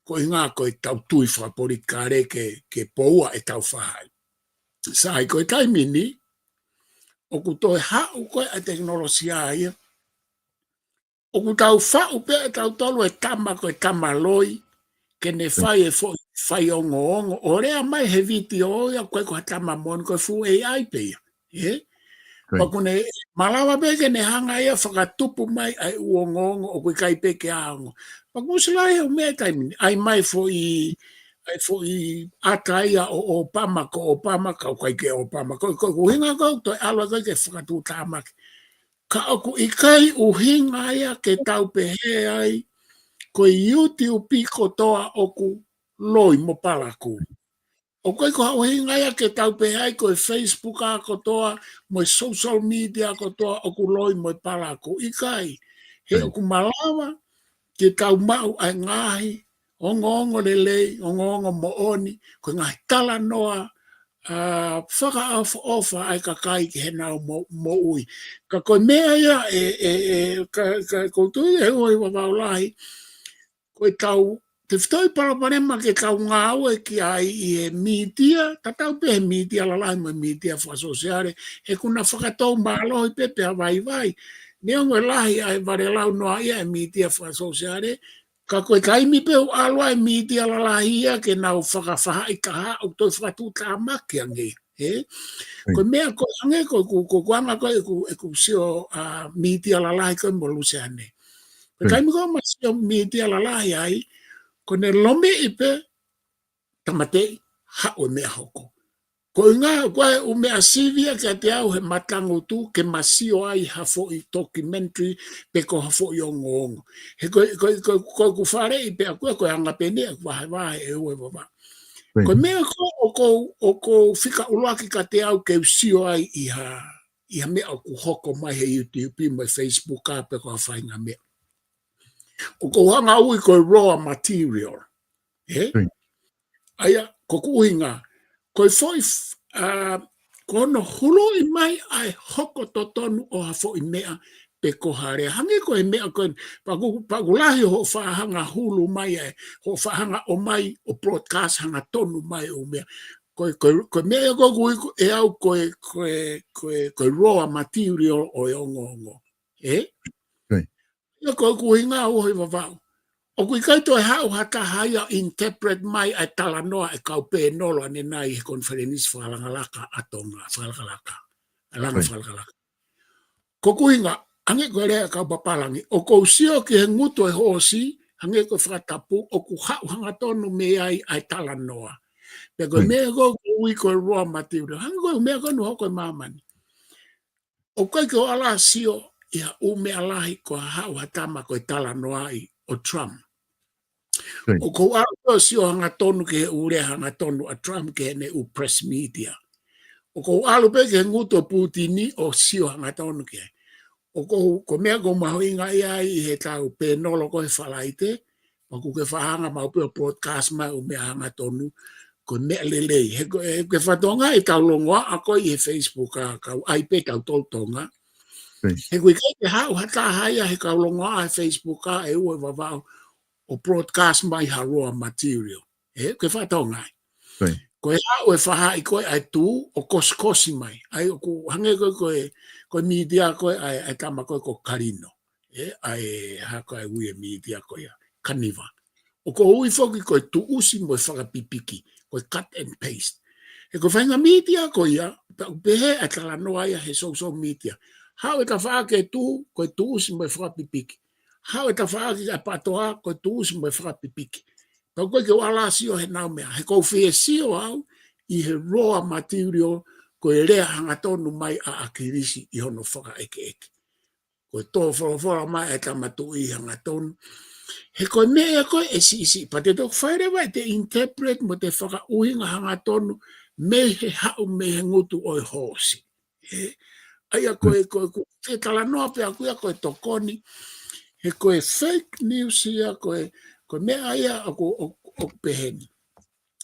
Ko e ngā ko e tau tui fakapolitikale ke, ke poua e tau fahaʻi. Sai ko e taimi ni, ʻoku toe haʻu ko e ʻa e tekinolosia ia. ʻOku tau faʻu pē ʻe tautolu e tama ko e tama loi, ke ne fai e foʻi faiongoongo. ʻO lea mai he vitiō ia, ko e ko ha tama moʻoni ko e fuʻu A I pē ia. ʻE? Pea ʻoku ne malava pē ke ne hanga ia fakatupu mai ʻa e ʻū ongoongo ʻoku ʻikai pē ke ʻaonga. Pea ʻoku silahi ʻo meʻa taimi ni, ʻai mai foʻi, ʻai foʻi ʻata ia ʻo Obama ko Obama, ka ʻoku ʻikai ke Obama. Ko, ko, ko e ʻuhinga ko e toe ʻalu ko e ke fakatuʻutāmaki. Ka ʻoku ʻikai ʻuhinga ia ke tau pehē ai, ko e YouTube kotoa ʻoku loi mo palakū. ʻOku ʻikai ko ha ʻuhinga ia ke tau pehē ai ko e Facebook ʻa kotoa, mo e social media kotoa ʻoku loi mo e palakū. ʻIkai, he ʻoku malava ke tau maʻu ʻa e ngaahi ongoongo lelei, ongoongo moʻoni, ko e ngaahi talanoa, ʻa, fakaʻofoʻofa ʻa e kakai ki heʻenau mo-, moʻui. Ka ko e meʻa ia ʻe, ʻe, ʻe, ka, ka, ʻoku ou tui ʻe ua ʻi Vavaʻu lahi, ko e tau, tefitoʻi palopalema ke tau ngāue ki ai ʻi he mītia, tatau pē he mītia lalahi mo e mītia fakasōsiale, he ʻoku na fakatou mālohi pē pea vaivai. Neongo e lahi ʻa e valelau noa ia e mītia fakasōsiale, ka ko e taimi pē ʻoku ʻalu ai e mītia lalahi ia ke nau fakafahaʻitaha ʻoku toe fakatuʻutāmaki ange. ʻE? Ko e meʻa ko e hangē ko e ku, ko e kuanga ko e ku, ʻeku sio ʻa mītia lalahi ko e mo Luseane. Ko e taimi ko e ma sio mītia lalahi ai, ko ʻene lomiʻi pē tāmateʻi haʻu e meʻa hoko. Ko e ngā, ko e ʻū meʻa sivi ia kiate au he matangutu ke ma sio ai ha foʻi documentary pe ko ha foʻi ongoongo. He ko, ko, ko, ko ʻeku faleʻi pē ʻaku ia ko e anga pē eni ʻeku vahevahe ʻe ua ʻi Vavaʻu. Ko e meʻa ko ē ʻoku ou, ʻoku ou fika ʻuluaki kiate au ke u sio ai ʻi ha, ʻi ha meʻa ʻoku hoko mai he YouTube mo e Facebook ʻa pe ko ha faʻahinga meʻa. ʻOku ou hanga ui ko e raw material. ʻE? ʻA ia, ko ʻeku ʻuhinga, ko e foʻi f-, ʻa, ko hono huluʻi mai ʻa e hoko totonu ʻo ha foʻi meʻa pe ko ha lea. Hangē ko e meʻa ko e, pea ʻoku, pea ʻoku lahi hoʻo faʻa hanga hulu mai ʻa e, hoʻo faʻa hanga ʻomai ʻo broadcast hanga tonu mai ʻo meʻa. Ko e, ko e, ko e meʻa ia ko ʻeku ui ko, ʻe au ko e, ko e, ko e, ko e raw material ʻo e ongoongo. ʻE? Ia ko ʻeku ʻuhinga ua ʻi Vavaʻu. ʻOku ʻikai toe haʻu ha taha ia ʻo interpret mai ʻa e talanoa ʻa e kau pēnolo ʻanenai he konifelenisi fakalakalaka ʻa Tonga, fakalakalaka, langa fakalakalaka. Ko e ʻuhinga, hangē ko e lea ʻa e kau papālangi, ʻoku ou sio ki he ngutu ʻo e hoosi, hangē ko e fakatapu, ʻoku haʻu hangatonu mei ai ʻa e talanoa. Pea ko e meʻa ko ē ʻoku ui ko e raw material, hangē ko e meʻa ko ē naʻe hoko ʻi māmani. ʻOku ʻikai ke u ala sio ʻi ha ʻū meʻa lahi ko e haʻu ha tama ko e talanoaʻi ʻo Trump. ʻOku ou ʻalu pē ʻo sio hangatonu ki he ʻū lea hangatonu ʻa Trump ki heʻene ʻū press media. ʻOku ou ʻalu pē ki he ngutu ʻo Putini ʻo sio hangatonu ki ai. ʻOku ou, ko e meʻa ʻoku ou mahuʻingaʻia ai ʻi heʻetau pēnolo ko ē he Falaite, ʻoku ke faʻa hanga maʻu pē ʻo broadcast mai ʻū meʻa hangatonu, ko e meʻa lelei. He ko e, he ko e fatongia ʻetau longoaʻa ko ē ʻi he Facebook ʻa e kau ʻai pē tautolu Tonga. He ʻoku ʻikai ke haʻu ha taha ia he kau longoaʻa he Facebook ʻa e ʻū ʻe Vavaʻu ʻo broadcast mai ha raw material. He ʻoku ke fatongia ai. Ko e haʻu e faʻahi ko ē ʻa e tū ʻo kosikosi mai. ʻAi ʻoku hangē ko e, ko e, ko e media ko ē ʻa e, ʻa e tama ko ē ko Kalino. ʻE, ʻa e hako ʻa e ui e media ko ia, Kaniva. ʻOku ou ui foki ko e tuʻusi mo e fakapipiki, ko e cut and paste. He ko e faʻahinga media ko ia, pea ʻoku pehē ʻa e talanoa ia he social media. Haʻu e tafaʻaki e tū, ko e tuʻusi mo e fakapipiki. Haʻu e tafaʻaki ʻa e patoa, ko e tuʻusi mo e fakapipiki. Pea ʻoku ʻikai ke u ala sio he nau meʻa. He ʻoku ou fie sio au ʻi he raw material, ko e lea hangatonu mai ʻa ʻAkilisi ʻi hono fakaʻekeʻeke. Ko e tō folofola mai e tama tuʻi hangatonu. He ko e meʻa ko ē ʻe siʻisiʻi, pea te toki fai leva ʻete interpret mo ʻete fakaʻuhinga hangatonu mei he haʻu mei he ngutu ʻo e hoosi. ʻE, ʻa ia ko e, ko e, ko e talanoa pē ʻaku ia ko e tokoni. He ko e fake news ia ko e, ko e meʻa ia ʻoku, ʻoku, ʻoku pehē ni.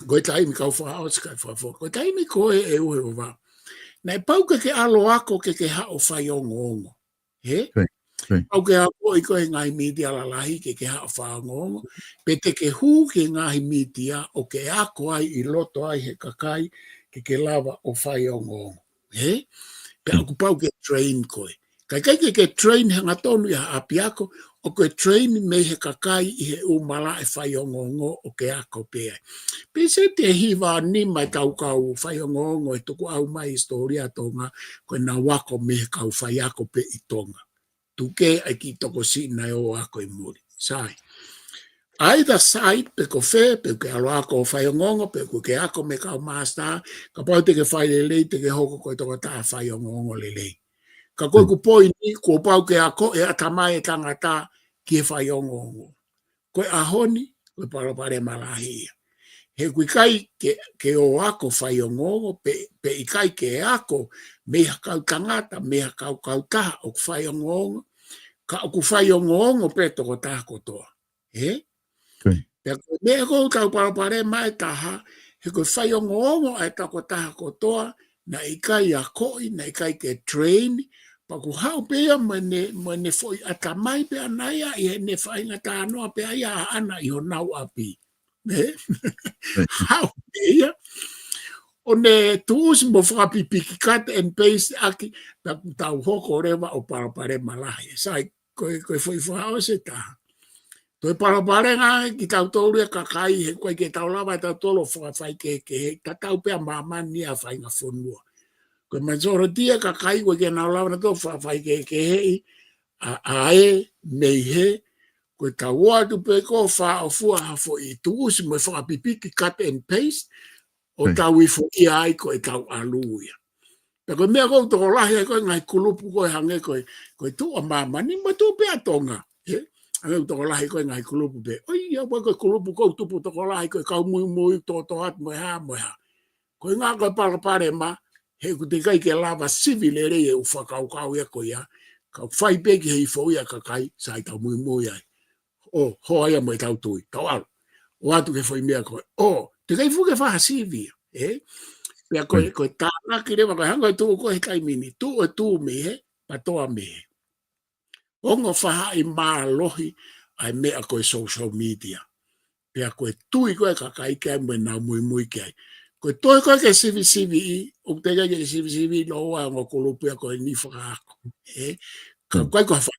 Ko e taimi kau fakaʻosi kai fakafoki. Ko e taimi ko ē ʻe uhe o vā. Naʻe pau ke ke ʻalu ʻo ako ke ke haʻu ʻo faiongoongo. He? Pau ke akoʻi koe he ngaahi media lalahi ke ke haʻu ʻo faiongoongo. Pe te ke hū ki he ngaahi media ʻo ke ako ai ʻi loto ai he kakai ke ke lava ʻo faiongoongo. He? Pea ʻoku pau ke train koe. Ka ʻikai ke ke train hangatonu ʻi ha ʻapiako, ʻoku ke train mei he kakai ʻi he ʻū malaʻe faiongoongo ʻo ke ako pē ai. Pea ʻi he ʻaho ni ʻoku ʻi ai e kau faiongoongo ʻe tuku ʻau mai ʻi he hisitōlia Tonga, ko ʻenau ako mei he kau faiako pē ʻi Tonga. Tuku ke ʻai ki tokosiʻi naʻe ō ako ʻi muli. Sai. Either side, pe ko fē, pe ʻoku ke ʻalu ʻo ako faiongoongo, pe ʻoku ke ako mei he kau master, kapau te ke fai lelei, te ke hoko ko e tokotaha faiongoongo lelei. Ka ko ʻeku poini, kuo pau ke akoʻi e ʻatamai e tangata ki he faiongoongo. Ko e ʻaho ni, ko e palopalema lahi ia. He ʻoku ʻikai ke, ke ō ako faiongoongo, pe, pe ʻikai ke ako mei ha kau tangata, mei ha kau kautaha ʻoku faiongoongo, ka ʻoku faiongoongo pē tokotaha kotoa. He? Pea ko e meʻa ʻoku tau palopalema ai e taha, he ko e faiongoongo ʻa e tokotaha kotoa, naʻe ʻikai akoʻi, naʻe ʻikai ke train, pea ʻoku haʻu pē ia mo ʻene, mo ʻene foʻi ʻatamai pē ʻana ia, ʻi heʻene faʻahinga talanoa pē ʻa ia ʻaʻana ʻi honau ʻapi. He? Haʻu pē ia. ʻO ne tuʻusi mo fakapipiki cut and paste ʻaki, pea ʻoku tau hoko leva ʻo palopalema lahi. Sai, ko e, ko e foʻi fakaʻosi e taha. Toe palopalema ange kitautolu ia kakai, he ʻoku ʻikai ke tau lava ʻe tautolu ʻo fakafaikehekeheʻi, tatau pē ʻa māmani ʻa e faʻahinga fonua. Ko e majority ʻa e kakai ʻoku ʻikai ke nau lava nautolu ʻo fakafaikehekeheʻi, ʻa, ʻa ē mei hē, ko e tau ō atu pē ko ē ʻo fakaʻofoʻofa ha foʻi tuʻusi mo e fakapipiki cut and paste, ʻo tau ifo ia ai ko e tau ʻalu ia. Pea ko e meʻa ʻoku tokolahi ai ko e ngaahi kulupu ko ē hangē ko e, ko e tuʻu ʻa māmani mo e tuʻu pē ʻa Tonga. He? Hangē ʻoku tokolahi ko e ngaahi kulupu pē. ʻOi, ia pē ko e kulupu ʻoku tupu tokolahi ko e kau muimui tōtōatu mo e hā, mo e hā. Ko e ʻuhinga ko e palopalema, he ʻoku teʻeki ai ke lava sivi lelei e ʻū fakakaukau ia ko ia. Ka ʻoku fai pē ki he ifo ia ʻa e kakai, sai, tau muimui ai. ʻO, hoa ia mo e tau tui, tau ʻalu. ʻO atu ki he foʻi meʻa ko ē. ʻO, teʻeki ai fuʻu ke fakasivi ia, ē? Pea ko e, ko e tānaki leva, ko e hangē ko e tuʻu ko ē he taimi ni, tuʻu e tuʻu mei hē, pea toa mei hē. Ongo faʻahi mālohi ʻa e meʻa ko e social media. Pea ko e tui ko ē ʻa e kakai ki ai mo ʻenau muimui ki ai. Ko e toe ko ē ke sivisiviʻi, ʻoku teʻeki ai ke sivisiviʻi ʻe he ongo kulupu ia ko eni fakaako. Ē? Ka ʻoku ʻikai ko ha fa-,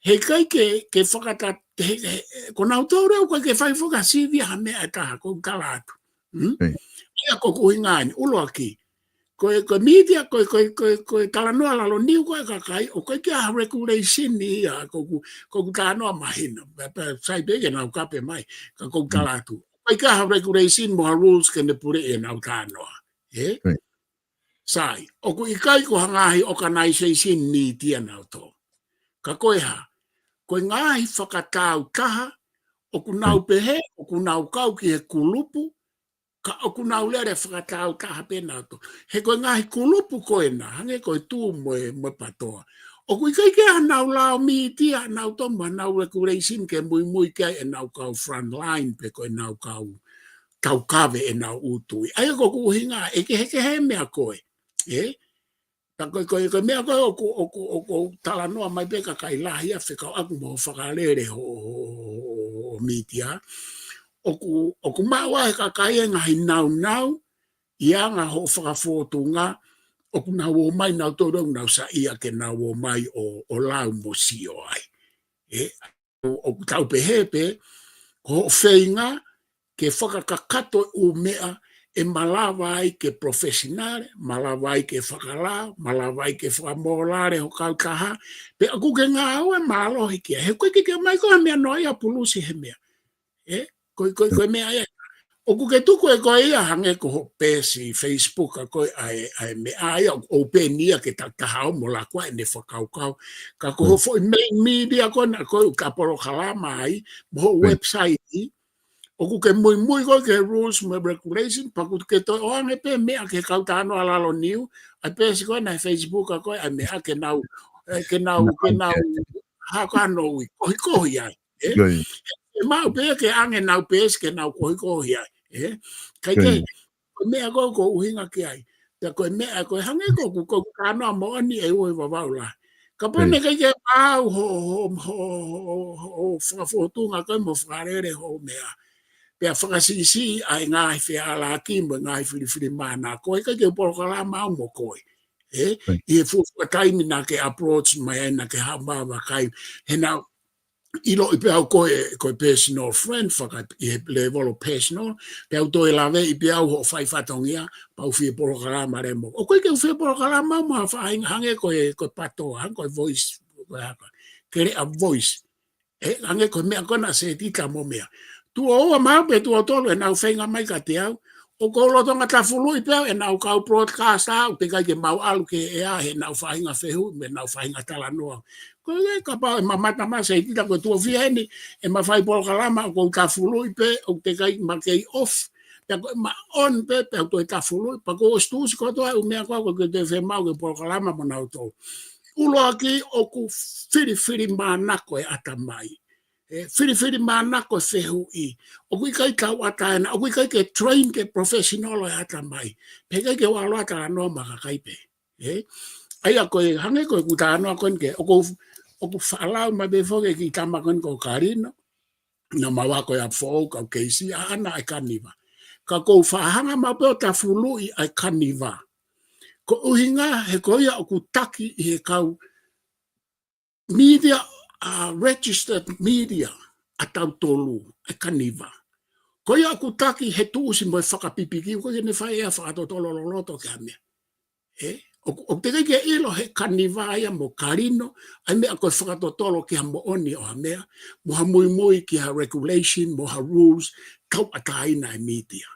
He ʻikai ke, ke fakata-, he, he, ko nautolu ʻoku ʻikai ke fai foki ha sivi ha meʻa ʻe taha, ʻoku ou tala atu. Hmm? ʻIo. ʻA ia ko ʻeku ʻuhinga eni, ʻuluaki. Ko e, ko e mītia, ko e, ko e, ko e, ko e talanoa lalo niu ko ē ʻa e kakai, ʻoku ʻikai ke ʻi ai ha regulation ia, ko ʻeku, ko ʻeku talanoa mahino. Pea, pea sai pē ke nau kape mai, ka ʻoku ou tala atu. ʻOku ʻikai ke ʻi ai ha regulation mo ha rules ke ne puleʻi ʻenau talanoa. Ē? Right. Sai, ʻoku ʻikai ko ha ngaahi organization mītia nautolu. Ka ko e hā, ko e ngaahi fakataautaha, ʻoku nau pehē, ʻoku nau kau ki he kulupu, ka ʻoku nau lele fakataautaha pē nautolu. He ko e ngaahi kulupu ko ena, hangē ko e Tū mo e, mo e PATOA. ʻOku ʻikai ke ʻi ai hanau lao mītia, nautolu mo hanau regulation ke muimui ki ai ʻenau kau frontline pe ko ʻenau kau taukave ʻenau ʻū tui. ʻA ia ko ʻeku ʻuhinga, ʻe kehekehe e meʻa ko ē. Ē? Ka ko e, ko e, ko e meʻa ko ē ʻoku, ʻoku, ʻoku, ʻoku talanoa mai pē kakai lahi ʻa e fekauʻaki mo e fakalele ho, ho, ho, ho, ho mītia. ʻOku, ʻoku maʻu ʻe he kakai e ngaahi naunau, ʻi he anga hoʻo fakafōtunga, ʻoku nau ō mai nautolu ʻoku nau saiʻia ke nau ō mai ʻo, ʻo lau mo sio ai. Ē, ʻo, ʻoku tau pehē pē, ko hoʻo feinga ke fakakakato e ʻū meʻa ʻe malava ai ke professional, malava ai ke fakalao, malava ai ke fakamōlale ho kautaha, pea ʻoku ke ngāue mālohi ki ai. He ʻoku ʻikai ke ʻomai koe ha meʻa noa ia pulusi he meʻa. Ē? Ko e, ko e, ko e meʻa ia. ʻOku ke tuku ʻe koe ia hangē ko hoʻo peesi Facebook ʻa koe ʻa e, ʻa e meʻa ia, ʻoku open ia ke takitaha ō mo laka ʻo ʻai ʻene fakakaukau. Ka ko hoʻo foʻi main media ko ena ʻa koe ʻoku ke polokalama ai, mo hoʻo website, ʻoku ke muimui koe ki he rules mo e regulation, pea ʻoku ke toe ʻoange pē meʻa ki he kau talanoa lalo niu, ʻa e peesi ko ena he Facebook ʻa koe, ʻa e meʻa ke nau, ē, ke nau, ke nau, hā ko ā ʻenau ui, kohikohi ai. Ē? ʻE maʻu pē ke ʻange ʻenau peesi ke nau kohikohi ai. Ē? Kae kehe, ko e meʻa ko ē ʻoku ou ʻuhinga ki ai. Pea ko e meʻa ko ē hangē ko ʻeku, ko ʻeku talanoa moʻoni ʻe ua ʻi Vavaʻu lahi. Kapau naʻe ʻikai ke maʻu ho, ho, ho, ho, ho, ho fakafōtunga ko ē mo fakalele ho meʻa. Pea fakasiʻisiʻi ʻa e ngaahi fealālaki mo e ngaahi filifilimānako, ʻe ʻikai ke u polokalama au mo koe. Ē? ʻI he fuofua taimi naʻa ke approach mai ai naʻa ke haʻu mai ʻo vakai. He naʻa ku ʻiloʻi pē au ko e, ko e personal friend, faka ʻi he level ʻo personal, pea u toe laveʻi pē au hoʻo fai fatongia, pea u fie polokalama leva mo. ʻOku ʻikai ke u fie polokalama mo ha faʻahinga hangē ko e, ko e PATOA, hangē ko e Voice, ko e hā ko ē, Keleʻa Voice. Ē, hangē ko e meʻa ko ena Setita mo meʻa. Tuʻo ua maʻu pē tuʻo tolu ʻenau feinga mai kiate au. ʻOku ou lolotonga tafuluʻi pē au ʻenau kau broadcast ʻoku teʻeki ai ke mau ʻalu ki he ʻea heʻenau faʻahinga fehuʻi mo ʻenau faʻahinga talanoa. Ko e kapau ʻe mamata mai Setita ko e tuʻo fiha eni ʻema fai polokalama ʻoku ou tafuluʻi pē, ʻoku teʻeki ai ma kei off. Pea ko ʻema on pē, pea u toe tafuluʻi, pea ʻoku ou ʻosi tuʻusi kotoa e ʻū meʻa ko ē ʻoku ou toe fiemaʻu ke polokalama mo nautolu. ʻUluaki ʻoku filifilimānako e ʻatamai. Ē, filifilimānako e fehuʻi. ʻOku ʻikai tauʻatāina, ʻoku ʻikai ke train ke professional e ʻatamai. Pea ʻikai ke u ʻalu ʻo talanoa mo e kakai pē. Ē? ʻA ia ko e, hangē ko ʻeku talanoa ko eni ke, ʻoku, ʻoku faʻa lau mai pē foki e kiʻi tama ko eni ko Kalino. Naʻa mau ako ʻi ʻApifoʻou kau keisi ʻaʻana ʻa e kaniva. Ka ʻoku ou faʻa hanga maʻu pē ʻo tafuluʻi ʻa e kaniva. Ko e ʻuhinga he ko ia ʻoku taki ʻi he kau media, ʻa e registered media ʻa tautolu, ʻa e kaniva. Ko ia ʻoku taki he tuʻusi mo e fakapipiki, ʻoku ʻikai ke ne fai ʻe ia fakatotolo loloto ki ha meʻa. Ē, ʻoku, ʻoku teʻeki ke ʻilo he kaniva ia mo Kalino, ʻa e meʻa ko e fakatotolo ki ha moʻoni ʻo ha meʻa, mo ha muimui ki ha regulation, mo ha rules, tauʻatāina e media.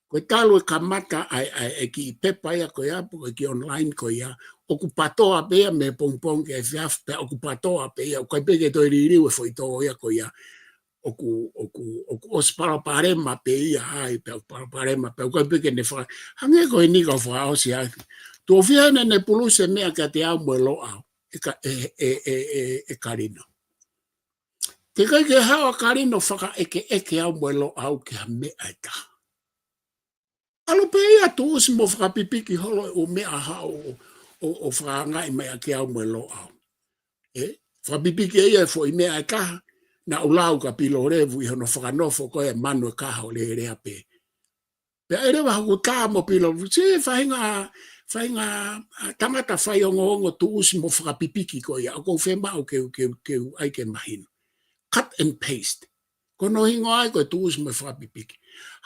Ko e talu e kamata ʻa e, ʻa e, ʻa e kiʻi pepa ia ko ia, pe ko e kiʻi online ko ia, ʻoku PATOA pē ia mei he pongipongi ki he efiafi, pea ʻoku PATOA pē ia, ʻoku ʻikai pē ke toe liliu e foʻi tō ia ko ia, ʻoku, ʻoku, ʻoku ʻosi palopalema pē ia ai, pea ʻoku palopalema, pea ʻoku ʻikai pē ke ne faka-, hangē ko eni kau fakaʻosi ai. Tuʻo fiha ʻene ne pulusi e meʻa kiate au mo e Loʻau, ʻe Ka-, ʻe, ʻe, ʻe, ʻe, ʻe Kalino. Teʻeki ai ke haʻu ʻa Kalino ʻo fakaʻekeʻeke au mo e Loʻau ki ha meʻa ʻe taha. ʻAlu pē ia tuʻusi mo fakapipiki holo e ʻū meʻa haʻu ʻo, ʻo, ʻo fakaangaʻi mai ʻaki au mo e Loʻau. Ē? Fakapipiki ʻe ia e foʻi meʻa ʻe taha, naʻa ku lau kia Pilolevu ʻi hono fakanofo ko ē e manu e kaha ʻo lelea pē. Pea ʻi he leva hoku tā mo Pilolevu, siʻi faʻahinga, faʻahinga, ʻa, tangata faiongoongo tuʻusi mo fakapipiki ko ia, ʻoku ou fiemaʻu ke, ke, ke u ʻai ke mahino. Cut and paste. Ko hono hingoa ia ko e tuʻusi mo e fakapipiki.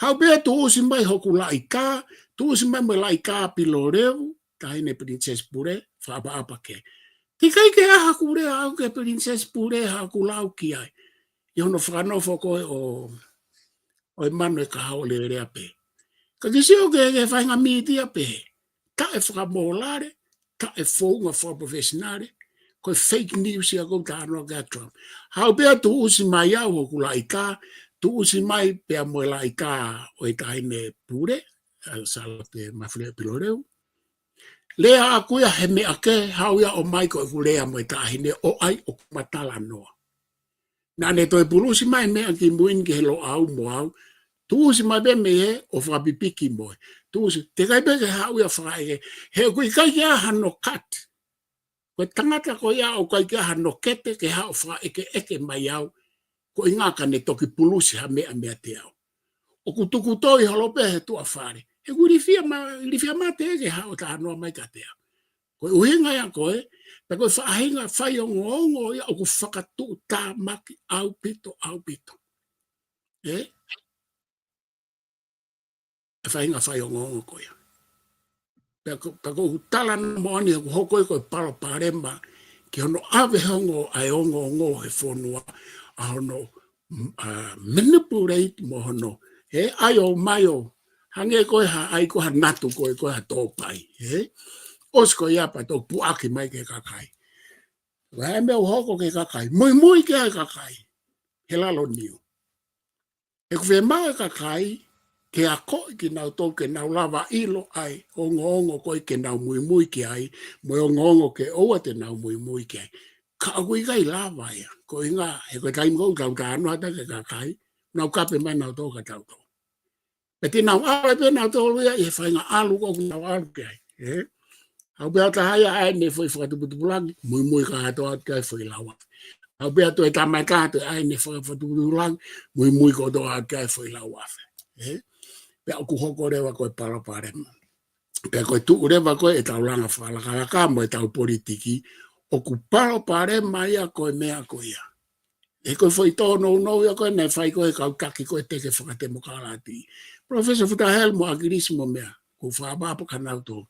Haʻu pē ʻo tuʻusi mai hoku laʻikā, tuʻusi mai mo e laʻikā ʻa Pilolevu, taʻahine Pilinisesi Pule, fakaʻapaʻapa ki ai. Teʻeki ai ke ʻā haʻaku lea au ki he Pilinisesi Pule, haʻaku lau ki ai. ʻI hono fakanofo ko ē ʻo, ʻo e manu e kahaʻu ʻo lelea pē. Ka ke sio ki he, ki he faʻahinga mītia pē. Taʻefakamōlale, taʻefounga fakapalofesinale, ko e fake news ia ʻoku ou talanoa ki ai, Trump. Haʻu pē ʻo tuʻusi mai au hoku laʻikā, tuʻusi mai pea mo e laʻikā ʻo e taʻahine Pule, ʻa Sālote Mafileʻo Pilolevu. Lea ʻaʻaku ia he meʻa kehe, haʻu ia ʻo ʻomai ko ʻeku lea mo e taʻahine ʻo ʻai ʻoku ma talanoa. Naʻa ne toe pulusi mai meʻa ki mui ni ki he Loʻau mo au. Tuʻusi mai pē mei hē ʻo fakapipiki mo ē. Tuʻusi, teʻeki ai pē ke haʻu ia ʻo fakaʻeke. He ʻoku ʻikai ke ʻi ai hano cut. Ko e tangata ko ia ʻoku ʻikai ke ʻi ai hano kete ke haʻu ʻo fakaʻekeʻeke mai au. Ko e ʻuhinga ka ne toki pulusi ha meʻa meiate au. ʻOku tukutoi holo pē he tuʻa fale. He ʻoku ilifia ma-, ilifia mate ke haʻu ʻo talanoa mai kiate au. Ko e ʻuhinga ia ko ē, pea ko e faʻahinga faiongoongo ia ʻoku fakatuʻutāmaki ʻaupito, ʻaupito. Ē? E faʻahinga faiongoongo ko ia. Pea ko, pea ko ʻeku talanoa moʻoni ʻoku hoko ia ko e palopalema ki hono ʻave hongo ʻa e ongoongo he fonua ʻa hono, mm, ʻa, manipulate mo hono, ē, ʻai ʻo ʻomai ʻo hangē ko e ha, ʻai ko ha natu ko ē ko ha tōpai, ē? ʻOsi ko ia pea toki puʻaki mai ki he kakai. Ko e hā e meʻa ʻoku hoko ki he kakai? Muimui ki ai e kakai he lalo niu. ʻOku fiemaʻu e kakai ke akoʻi kinautolu ke nau lava ʻilo ʻa e ongoongo ko ē ke nau muimui ki ai, mo e ongoongo ke ʻoua te nau muimui ki ai. Ka ʻoku ʻikai lava ia. Ko e ʻuhinga, he ko e taimi ko ē ʻoku tau talanoa atu ki he kakai, nau kape mai nautolu kia tautolu. Pea te nau ʻalu pē nautolu ia ʻi he faʻahinga ʻalu ko ē ʻoku nau ʻalu ki ai, ē? Haʻu pē ha taha ia ʻai ʻene foʻi fakatuputupulangi, muimui kātoa atu ki ai e foʻi lau afe. Haʻu pē ha toe tama ʻe taha ʻai ʻene foʻi fakatuputupulangi, muimui kotoa atu ki ai e foʻi lau afe, ē? Pea ʻoku hoko leva ko e palopalema. Pea ko e tuʻu leva ko ē ʻetau langa fakalakalaka mo ʻetau politiki, ʻoku palopalema ia ko e meʻa ko ia. He ko e foʻi tōnounou ia ko ē naʻe fai ko ē ʻe he kau taki ko ē teke fakatemokalati. Professor Futa Hale mo ʻAkilisi mo meʻa, ʻoku ou fakaʻapaʻapa kia nautolu.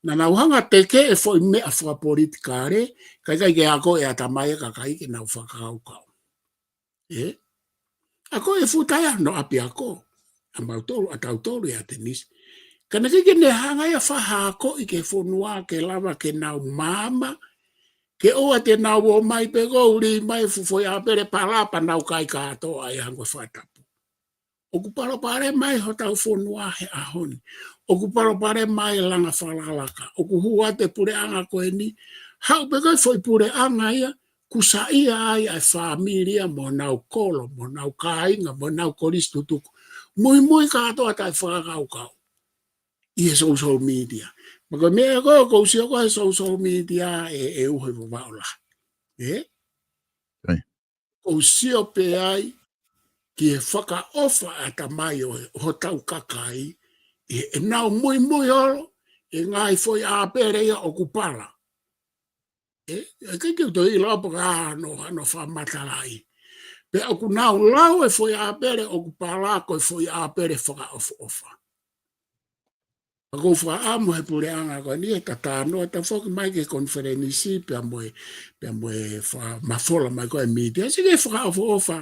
Naʻa nau hanga ʻo teke e foʻi meʻa fakapolitikale, kae ʻikai ke akoʻi e ʻatamai e kakai ke nau fakakaukau. Ē? Akoʻi ʻe Futa ia hono ʻapiako. ʻA mautolu, ʻa tautolu ia ʻAtenisi. Ka naʻe ʻikai ke ne hanga ia ʻo fakaakoʻi ki he fonua ke lava ke nau maama, ke ʻoua te nau ō mai pē ko ē ʻo lī mai e fuʻu foʻi ʻāpele pala pea nau kai kātoa ia hangē ko e fakatapu. ʻOku palopalema ia hotau fonua he ʻaho ni. ʻOku palopalema ia e langa fakalakalaka. ʻOku hū atu e puleʻanga ko eni. Haʻu pē ko ē e foʻi puleʻanga ia, kusaʻia ai ʻa e fāmili ia mo honau kolo, mo honau kāinga, mo honau kolisi tutuku. Muimui kātoa taʻefakakaukau ʻi he social media. Pea ko e meʻa ko ē ʻoku ou sio ko ē he social media ʻe, ʻe uho ʻi Vavaʻu lahi. Ē? ʻOi. ʻOku ou sio pē ai ki he fakaʻofa ʻa e ʻatamai ʻo, ʻo hotau kakai, ʻi heʻenau muimui holo ʻi he ngaahi foʻi ʻāpele ia ʻoku pala. Ē, ʻikai ke u toe ʻilo pe ko e hā hono, hono fakamatalaʻi. Pea ʻoku nau lau e foʻi ʻāpele ʻoku pala ko e foʻi ʻāpele fakaʻofoʻofa. Pea ʻoku ou fakaʻamu he puleʻanga ko eni ʻe ta talanoa, ta foki mai ki he konifelenisi pea mo e, pea mo e fakamafola mai ko ē e mītia. Sio ki he fakaʻofoʻofa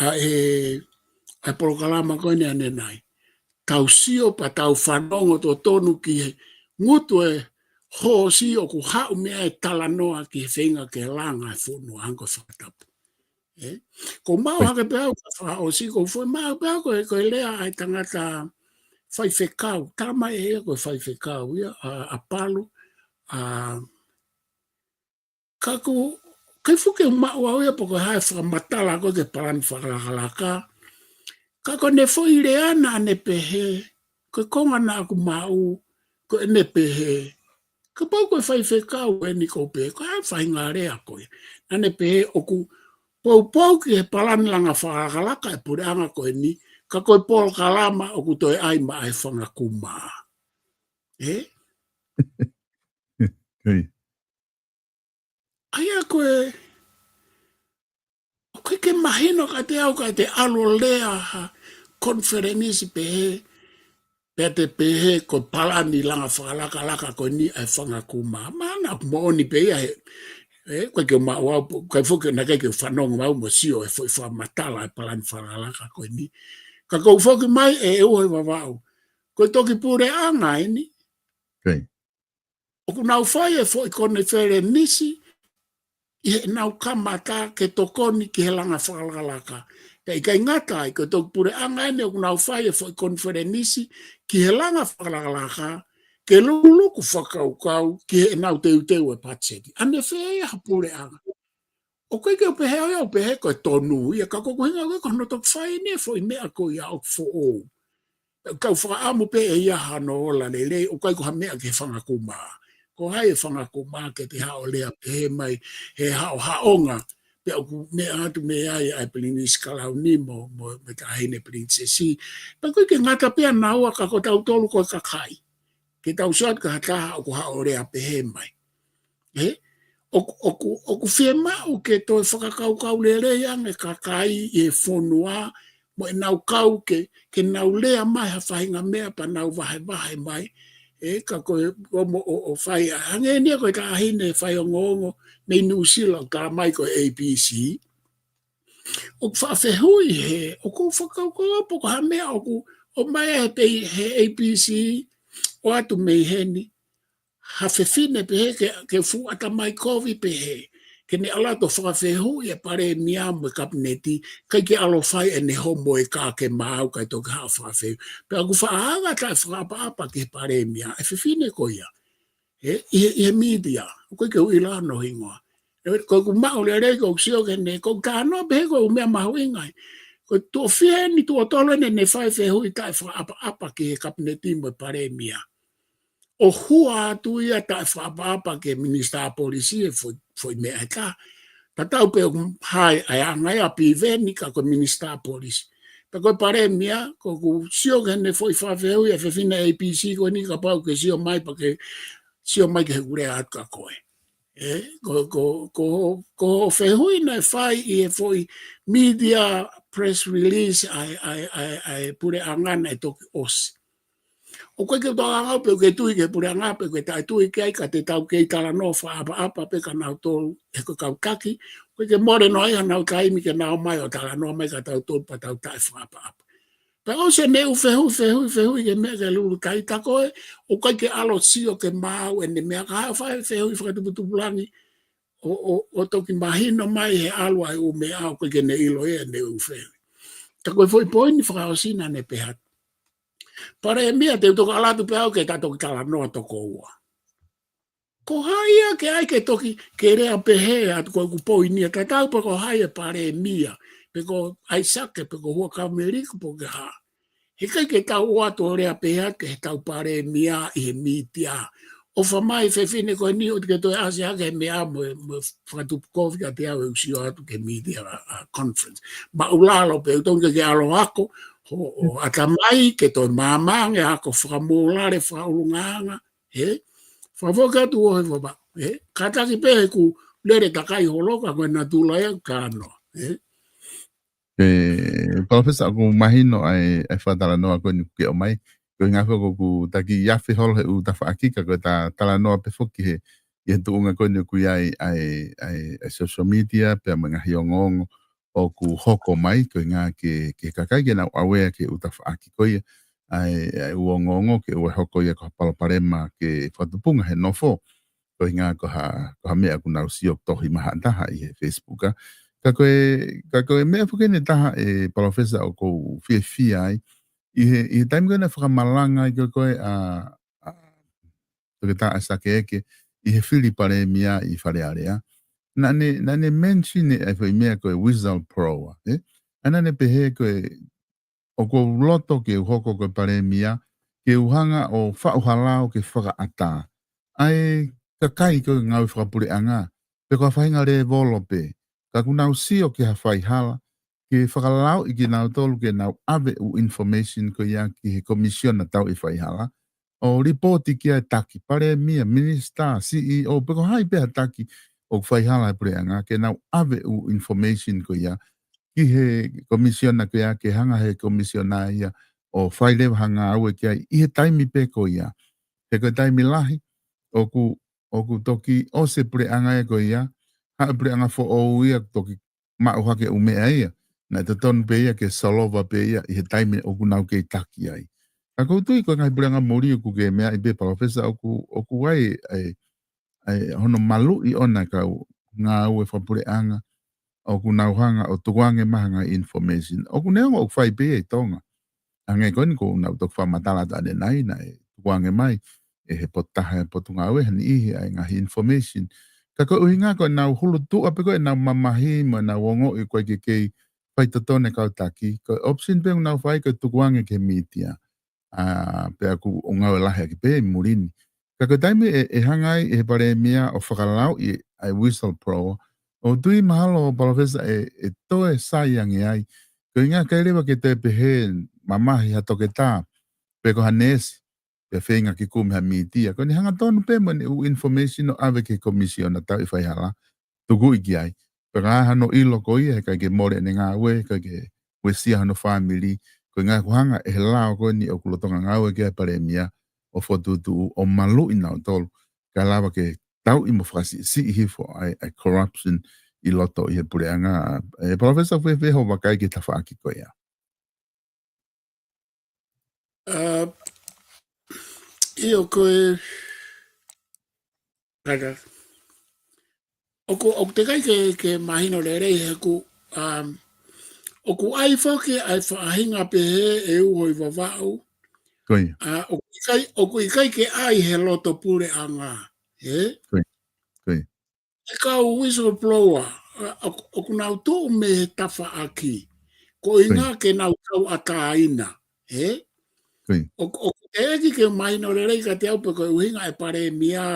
ʻa e, ʻa e polokalama ko eni ʻanenai. Tau sio pea tau fanongo totonu ki he ngutu e hoosi ʻoku haʻu mei ai e talanoa ki he feinga ke langa e fonua hangē ko e fakatapu. Ē? ʻOku ou maʻu hake pē au, ka fakaʻosi, ʻoku ou foʻi maʻu pē au ko e, ko e lea ʻa e tangata faifekau. Tala mai ʻe ia ko e faifekau ia, ʻa, ʻa Palu, ʻa, ka ʻoku, ʻikai fuʻu ke u maʻu au ia pe ko e hā e fakamatala ko ē ki he palani fakalakalaka. Ka ko ʻene foʻi lea naʻa ne pehē, ko e konga naʻa ku maʻu, ko ʻene pehē, kapau ko e faifekau eni ʻoku pehē, ko e hā e faʻahinga lea ko ia. Naʻa ne pehē ʻoku poupou ki he palani langa fakalakalaka e puleʻanga ko eni, ka ko e polokalama ʻoku toe ʻai maʻa e fanga kumā. ʻE? ʻIo. ʻA ia ko e, ʻoku ʻikai ke mahino kiate au ka te ʻalu ʻo lea ha konifelenisi pehē, pea te pehē ko e palani langa fakalakalaka ko eni ʻa e fanga kumā. Mahalo ʻoku moʻoni pē ia he, ʻe, ʻikai ke u maʻu au, ʻikai foki naʻe ʻikai ke u fanongo au mo sio he foʻi fakamatala ʻa e palani fakalakalaka ko eni. Ka ʻoku ou foki mai ʻe ʻEua ʻi Vavaʻu. Ko e toki puleʻanga eni. ʻOku nau fai e foʻi konifelenisi ʻi heʻenau kamata ke tokoni ki he langa fakalakalaka. Pea ʻikai ngata ai, ko e toki puleʻanga eni ʻoku nau fai e foʻi konifelenisi ki he langa fakalakalaka, ke lukuluku fakakaukau ki heʻenau teuteu e patiseti. ʻAnefē ia ha puleʻanga? ʻOku ʻikai ke u pehē au ia, u pehē ko e tonu ia, ka ko e ʻuhinga ko e ko hono toki fai eni e foʻi meʻa ko ia ʻoku foʻou. Kau fakaʻamu pē ʻe ʻi ai hano ola lelei, ʻoku ʻikai ko ha meʻa ki he fanga kumā. Ko hai e fanga kumā ke te haʻu ʻo lea pehē mai he haʻohaʻonga, pea ʻoku meʻa atu mei ai ʻa e Pilinisi Kalauni mo, mo, mo e Taʻahine Pilinisesi. Pea ʻoku ʻikai ke ngata pē ʻa naua ka ko tautolu ko e kakai. Ke tau sio atu ki ha taha ʻoku haʻu ʻo lea pehē mai. ʻE? ʻOku, ʻoku, ʻoku fiemaʻu ke toe fakakaukau lelei ange kakai ʻi he fonua, mo ʻenau kau ke, ke nau lea mai ha faʻahinga meʻa pea nau vahevahe mai. ʻE, ka ko e, ʻo mo, ʻo, ʻo fai ʻa, hangē eni ia ko e taʻahine faiongoongo mei Nuʻusila ʻoku tala mai ko e A B C. ʻOku faʻa fehuʻi he, ʻoku ou fakakaukau pe ko ha meʻa ʻoku ʻomai he pei he A B C, ʻoatu mei heni ha fefine pehē ke, ke fuʻu ʻatamai kovi pehē, ke ne ʻalu atu ʻo fakafehuʻi e palēmia mo e kapineti, ʻikai ke ʻalu ʻo fai ʻene homo e kā ke maau kae toki haʻu ʻo fakafehuʻi. Pea ʻoku faʻa anga taʻefakaʻapaʻapa ki he palēmia e fefine ko ia. ʻE, ʻi he, ʻi he mītia, ʻoku ʻikai ke u ʻilo hono hingoa. ʻE, ko ʻeku maʻu lelei, ko ʻeku sio ki heʻene, ko ʻeku talanoa pehē ko e ʻū meʻa mahuʻinga ia. Ko e tuʻo fiha eni, tuʻo tolu eni ʻene fai fehuʻi taʻefakaʻapaʻapa ki he kapineti mo e palēmia. ʻO hua atu ia taʻefakaʻapaʻapa ki he minisitā polisi he foʻi, foʻi meʻa ʻe taha. Tatau pē ʻoku hā e anga ia ʻa Piveni ka ko e minisitā polisi. Pea ko e palēmia, ko ʻeku sio ki heʻene foʻi fakafehuʻi e fefine A B C ko eni kapau ʻoku ke sio mai pea ke sio mai ki heʻeku lea atu kia koe. ʻE, ko, ko, ko, ko e fehuʻi naʻe fai ʻi he foʻi media press release ʻa e, ʻa e, ʻa e, ʻa e puleʻanga naʻe toki ʻosi. ʻOku ʻikai ke u tokanga au pe ʻoku ke tui ki he puleʻanga pe ʻoku ke taʻetui ki ai, ka te tau kei talanoa fakaʻapaʻapa pē kia nautolu he ko e kau taki, ʻoku ʻikai ke mole noa ia hanau taimi ke nau ō mai ʻo talanoa mai kia tautolu pea tau taʻefakaʻapaʻapa. Pea ʻosi ʻene ʻū fehuʻi, fehuʻi, fehuʻi ki he meʻa ki he lulu taita ko ē, ʻoku ʻikai ke ʻalu ʻo sio ke maau ʻene meʻa, ka haʻu ʻo fai fehuʻi fakatuputupulangi, ʻo, ʻo, ʻo toki mahino mai he ʻalu ʻa e ʻū meʻa ʻoku ʻikai ke ne ʻilo ia ʻene ʻū fehuʻi. Ka ko e foʻi poini fakaʻosi naʻa ne pehē atu. Palēmia, te u toki ʻalu atu pē au ke ta toki talanoa toko ua. Ko hai ia ke ʻai ke toki, ke lea pehē atu ko ʻeku poini ia, tatau pē ko hai e palēmia, pe ko ʻAisake, pe ko Huʻakavameiliku, pe ko e hā. Heʻikai ke tau ō atu ʻo lea pehē atu ki heʻetau palēmia ʻi he mītia. ʻOfa mai fefine ko eni ʻoua te ke toe ʻasi hake he meʻa mo, mo fakatupu kovi kiate au ʻeku sio atu ki he mītia, ʻa, ʻa conference. Māʻulalo pē, ʻoua te ke ʻalu ʻo ako, ʻo, ʻo ʻatamai ke toe maama ange ʻa e ako fakamōlale, fakaʻulungaanga, ʻe? Fakafoki atu ʻo he vava, ʻe? Kātaki pē heʻeku lele takai holo ka ko e natula ia ʻoku talanoa, ʻe? ʻE, Palōfesa, ʻoku mahino ʻa e, ʻa e fakatalanoa ko eni ʻoku ke ʻomai. Ko e ʻuhinga foki ʻoku taki afe holo he ʻū tafaʻaki ka ko e ta talanoa pē foki he, ʻi he tuʻunga ko eni ʻoku ʻi ai ʻa e, ʻa e, ʻa e social media, pea mo e ngaahi ongoongo ʻoku hoko mai, ko e ʻuhinga ke, ke kakai ke nau aware ki he ʻū tafaʻaki ko ia, ʻa e, ʻa e ʻū ongoongo ke ʻoua ʻe hoko ia ko ha palopalema ke fakatupunga he nofo. Ko e ʻuhinga ko ha, ko ha meʻa ʻoku nau sio tohi mahaʻa taha ʻi he Facebook, ʻa. Ka ko e, ka ko e meʻa foki eni ʻe taha ʻe Palōfesa ʻoku ou fiefia ai. ʻI he, ʻi he taimi ko ē naʻe fakamalanga ai ko ē ʻa, ʻa, Toketā ʻAisake Eke, ʻi he fili palēmia ʻi Fale Alea. Naʻa ne, naʻa ne mention ʻa e foʻi meʻa ko e whistleblower, ʻe? ʻA naʻa ne pehē ko e ʻoku ou loto ke u hoko ko e palēmia, ke u hanga ʻo faʻu ha lao ke fakaʻatā ʻa e kakai ko e ngāue fakapuleʻanga, pe ko ha faʻahinga lēvolo pē, ka ʻoku nau sio ki ha faihala, ke fakalauʻi kinautolu ke nau ʻave ʻū information ko ia ki he Komisiona Tauʻi Faihala, ʻo lipooti ki ai e taki, palēmia, minisitā, C E O, pe ko hai pē ha taki ʻoku faihala he puleʻanga, ke nau ʻave ʻū information ko ia ki he komisiona ko ia, ke hanga he komisiona ia ʻo fai leva ha ngāue ki ai ʻi he taimi pē ko ia. He ko e taimi lahi, ʻoku, ʻoku toki ʻosi e puleʻanga ia ko ia, haʻu e puleʻanga foʻou ia, toki maʻu hake ʻū meʻa ia. Naʻe totonu pē ia ke solova pē ia ʻi he taimi ʻoku nau kei taki ai. Ka ʻoku ou tui ko e ngaahi puleʻanga muli ʻoku ke meaʻi pē, Palōfesa, ʻoku, ʻoku ʻi ai e, e hono maluʻi ʻona e kau ngāue fakapuleʻanga, ʻoku nau hanga ʻo tukuange mai ha ngaahi information. ʻOku neongo ʻoku fai pē ia ʻi Tonga. Hangē ko eni ʻoku nau toki fakamatala atu ʻanenai naʻe tukuange mai ʻe he potutaha e potungāue ha niʻihi ʻa e ngaahi information. Ka koeʻuhinga ko ʻenau hulutuʻa pe ko ʻenau mamahi mo ʻenau ongoʻi ʻoku ʻikai ke kei faitotonu e kau taki, ko e option pē ʻoku nau fai ko e tukuange ki he mītia. ʻA, pea ʻoku ngāue lahi ʻaki pē ʻi muli ni. Ka ko e taimi ʻe, ʻe hanga ai ʻe he palēmia ʻo fakalauʻi ʻa e whistleblower, ʻoku ou tui mahalo, Palōfesa, ʻe, ʻe toe sai ange ai. Koeʻuhinga ʻikai leva ke toe pehē mamahi ha toketā, pe ko ha neesi, pea feinga ke kumi ha mītia. Ko ʻene hangatonu pē mo ʻene ʻū information ʻo ʻave ki he komisiona tauʻi faihala, tukuʻi ki ai. Pea ka ʻi ai hano ʻilo ko ia, he ʻikai ke mole ʻene ngāue, he ʻikai ke uesia hono fāmili, koeʻuhinga ʻoku hanga ʻe he lao ko eni ʻoku lolotonga ngāue ki ai e palēmia ʻo fokotuʻutuʻu ʻo maluʻi nautolu, kae lava ke tauʻi mo fakasiʻisiʻi hifo ʻa e, ʻa e corruption ʻi loto ʻi he puleʻanga. ʻE, Palōfesa, fēfē hoʻo vakai ki he tafaʻaki ko ia? ʻA, ʻio, ko e, kātaki. ʻOku, ʻoku teʻeki ai ke, ke mahino lelei he ʻoku, um, ʻoku ʻi ai foki ʻa e faʻahinga pehē ʻe uho ʻi Vavaʻu. Ko ia. ʻA, ʻoku ʻikai, ʻoku ʻikai ke ʻi ai he loto puleʻanga, ē? Ko ia. Ko ia. E kau whistleblower, ʻa, ʻoku, ʻoku nau tuʻu mei he tafaʻaki. Koeʻuhinga ke nau tauʻatāina, ē? Ko ia. ʻOku, ʻoku teʻeki ke mahino lelei kiate au pe ko e ʻuhinga e palēmia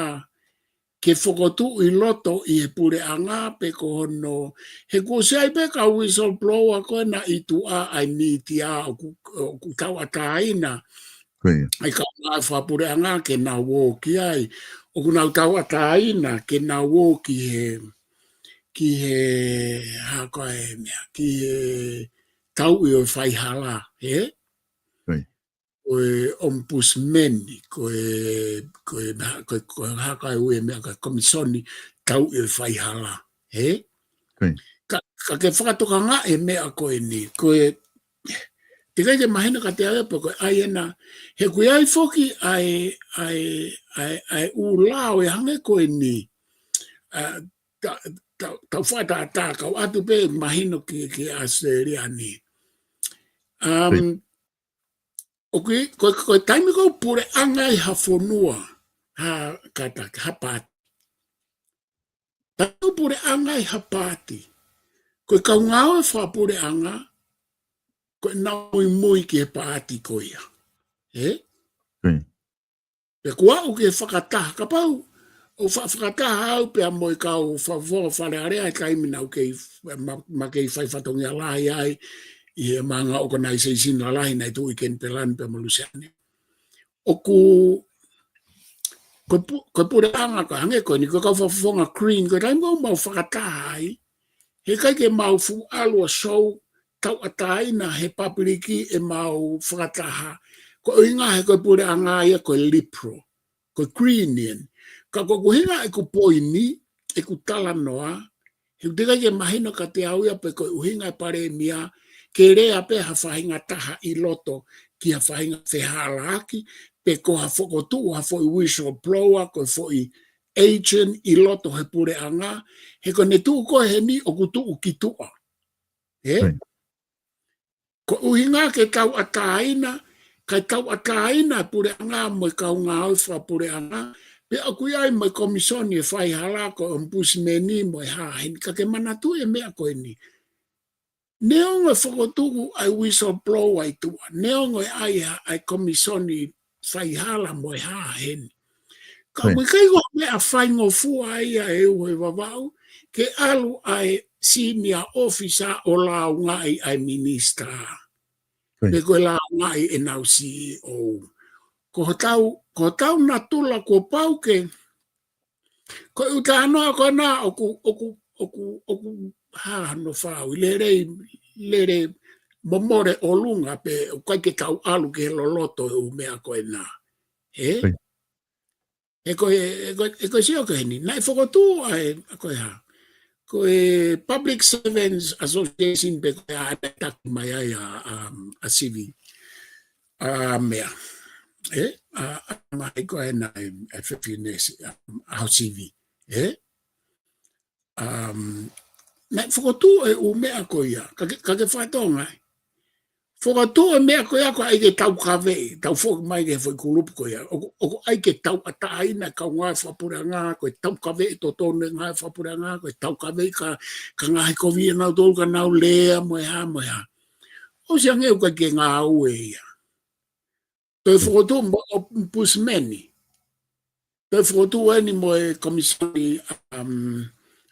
ke fokotuʻu ʻi loto ʻi he puleʻanga pe ko hono. He kuo ʻosi ʻi ai pē kau whistleblower ko ē naʻe ʻi tuʻa ʻa e mītia ʻoku, ʻoku tauʻatāina. Ko ia. ʻA e kau ngāue fakapuleʻanga ke nau ō ki ai. ʻOku nau tauʻatāina ke nau ō ki he, ki he, hā ko e meʻa, ki he tauʻi ʻo e faihala, ē? Ko ia. Ko e ombudsman, ko e, ko e, ko e, ko e hā ko e ui e meʻa, ko e komisoni tauʻi ʻo e faihala, ē? Ko ia. Ka, ka ke fakatokangaʻi e meʻa ko eni, ko e, teʻeki ai ke mahino kiate au pe ko e ʻai ena, he ʻoku ʻi ai foki ʻa e, ʻa e, ʻa e, ʻa e ʻū lao ʻe hangē ko eni, ʻa, ta, ta, tau fakatātā kau atu pē mahino ki, ki ʻAositelēlia ni. Um, ko ia. ʻOku ʻi, ko, ko e taimi ko ē ʻoku puleʻanga ai ha fonua, ha kātaki, ha paati. Taimi ʻoku puleʻanga ai ha paati, ko e kau ngāue fakapuleʻanga, ko ʻenau muimui ki he paati ko ia. Ē? Ko ia. Pea kuo aʻu ki he fakataha, kapau ʻoku fa-, fakataha au pea mo e kau fa-, fa-, Fale Alea he taimi naʻa ku kei f-, ma-, ma kei fai fatongia lahi ai ʻi he maʻanga organization lalahi naʻe tuʻu ʻi Kenipela ni pea mo Luseane. ʻOku, ko e pu-, ko e puleʻanga ka hangē ko eni, ko e kau fakafofonga Green, ko e taimi ʻoku mau fakataha ai, he ʻikai ke mau fuʻu ʻalu ʻo show tauʻatāina he papiliki ʻemau fakataha. Ko e ʻuhinga he ko e puleʻanga ia ko e Liberal, ko e Green eni. Ka ko ʻeku ʻuhinga ʻeku poini, ʻeku talanoa, he ʻoku teʻeki ai ke mahino kiate au ia pe ko e ʻuhinga e palēmia ke lea pē ha faʻahinga taha ʻi loto ki ha faʻahinga fehālaaki, pe ko ha fokotuʻu ha foʻi whistleblower, ko e foʻi agent ʻi loto he puleʻanga, he ko ʻene tuʻu ko ē heni ʻoku tuʻu ki tuʻa. Ē? Ko e ʻuhinga ke tauʻatāina, kae tauʻatāina e puleʻanga mo e kau ngāue fakapuleʻanga, pea ʻoku ʻi ai mo e komisoni e faihala ko e ombudsman mo e hā heni, ka ke manatuʻi e meʻa ko eni. Neongo e fokotuʻu ʻa e whistleblower ʻi tuʻa, neongo e ʻai ʻa e komisoni faihala mo e hā heni. Ka ʻoku ʻikai ko ha meʻa faingofua ia ʻe uho ʻi Vavaʻu, ke ʻalu ʻa e senior officer ʻo lāungaʻi ʻa e minisitā. Pe ko e lāungaʻi ʻenau C E O. Ko hotau, ko hotau natula kuo pau ke, ko e ʻuta noa ko ena ʻoku, ʻoku, ʻoku, ʻoku hā hano fau, lelei, lelei momole ʻolunga pē, ʻoku ʻikai ke tau ʻalu ki he loloto e ʻū meʻa ko ena. Ē? He ko e, he ko e, he ko e sio ko eni. Naʻe fokotuʻu ai, ko e hā. Ko e Public Servants Association pē ko e hā naʻe taki mai ai ʻa, ʻa, ʻa Sivi. ʻA meʻa. Ē? ʻA, ʻa mai ko e naʻe, ʻa Fefinesi, ʻa, ʻa Sivi. Ē? Um, naʻe fokotuʻu e ʻū meʻa ko ia, ka ke, ka ke fakatonga. Fokotuʻu e meʻa ko ia ko e ʻai ke taukaveʻi, tau foki mai ki he foʻi kulupu ko ia. ʻOku, ʻoku ʻai ke tauʻatāina e kau ngāue fakapuleʻanga, ko e taukaveʻi totonu e ngāue fakapuleʻanga, ko e taukaveʻi ka, ka ngaahi kovi ʻe nautolu ka nau lea mo e hā, mo e hā. ʻOsi ange ʻoku ʻikai ke ngāue ia. Toe fokotuʻu mo e ʻombusimeni. Toe fokotuʻu eni mo e komisioni, um,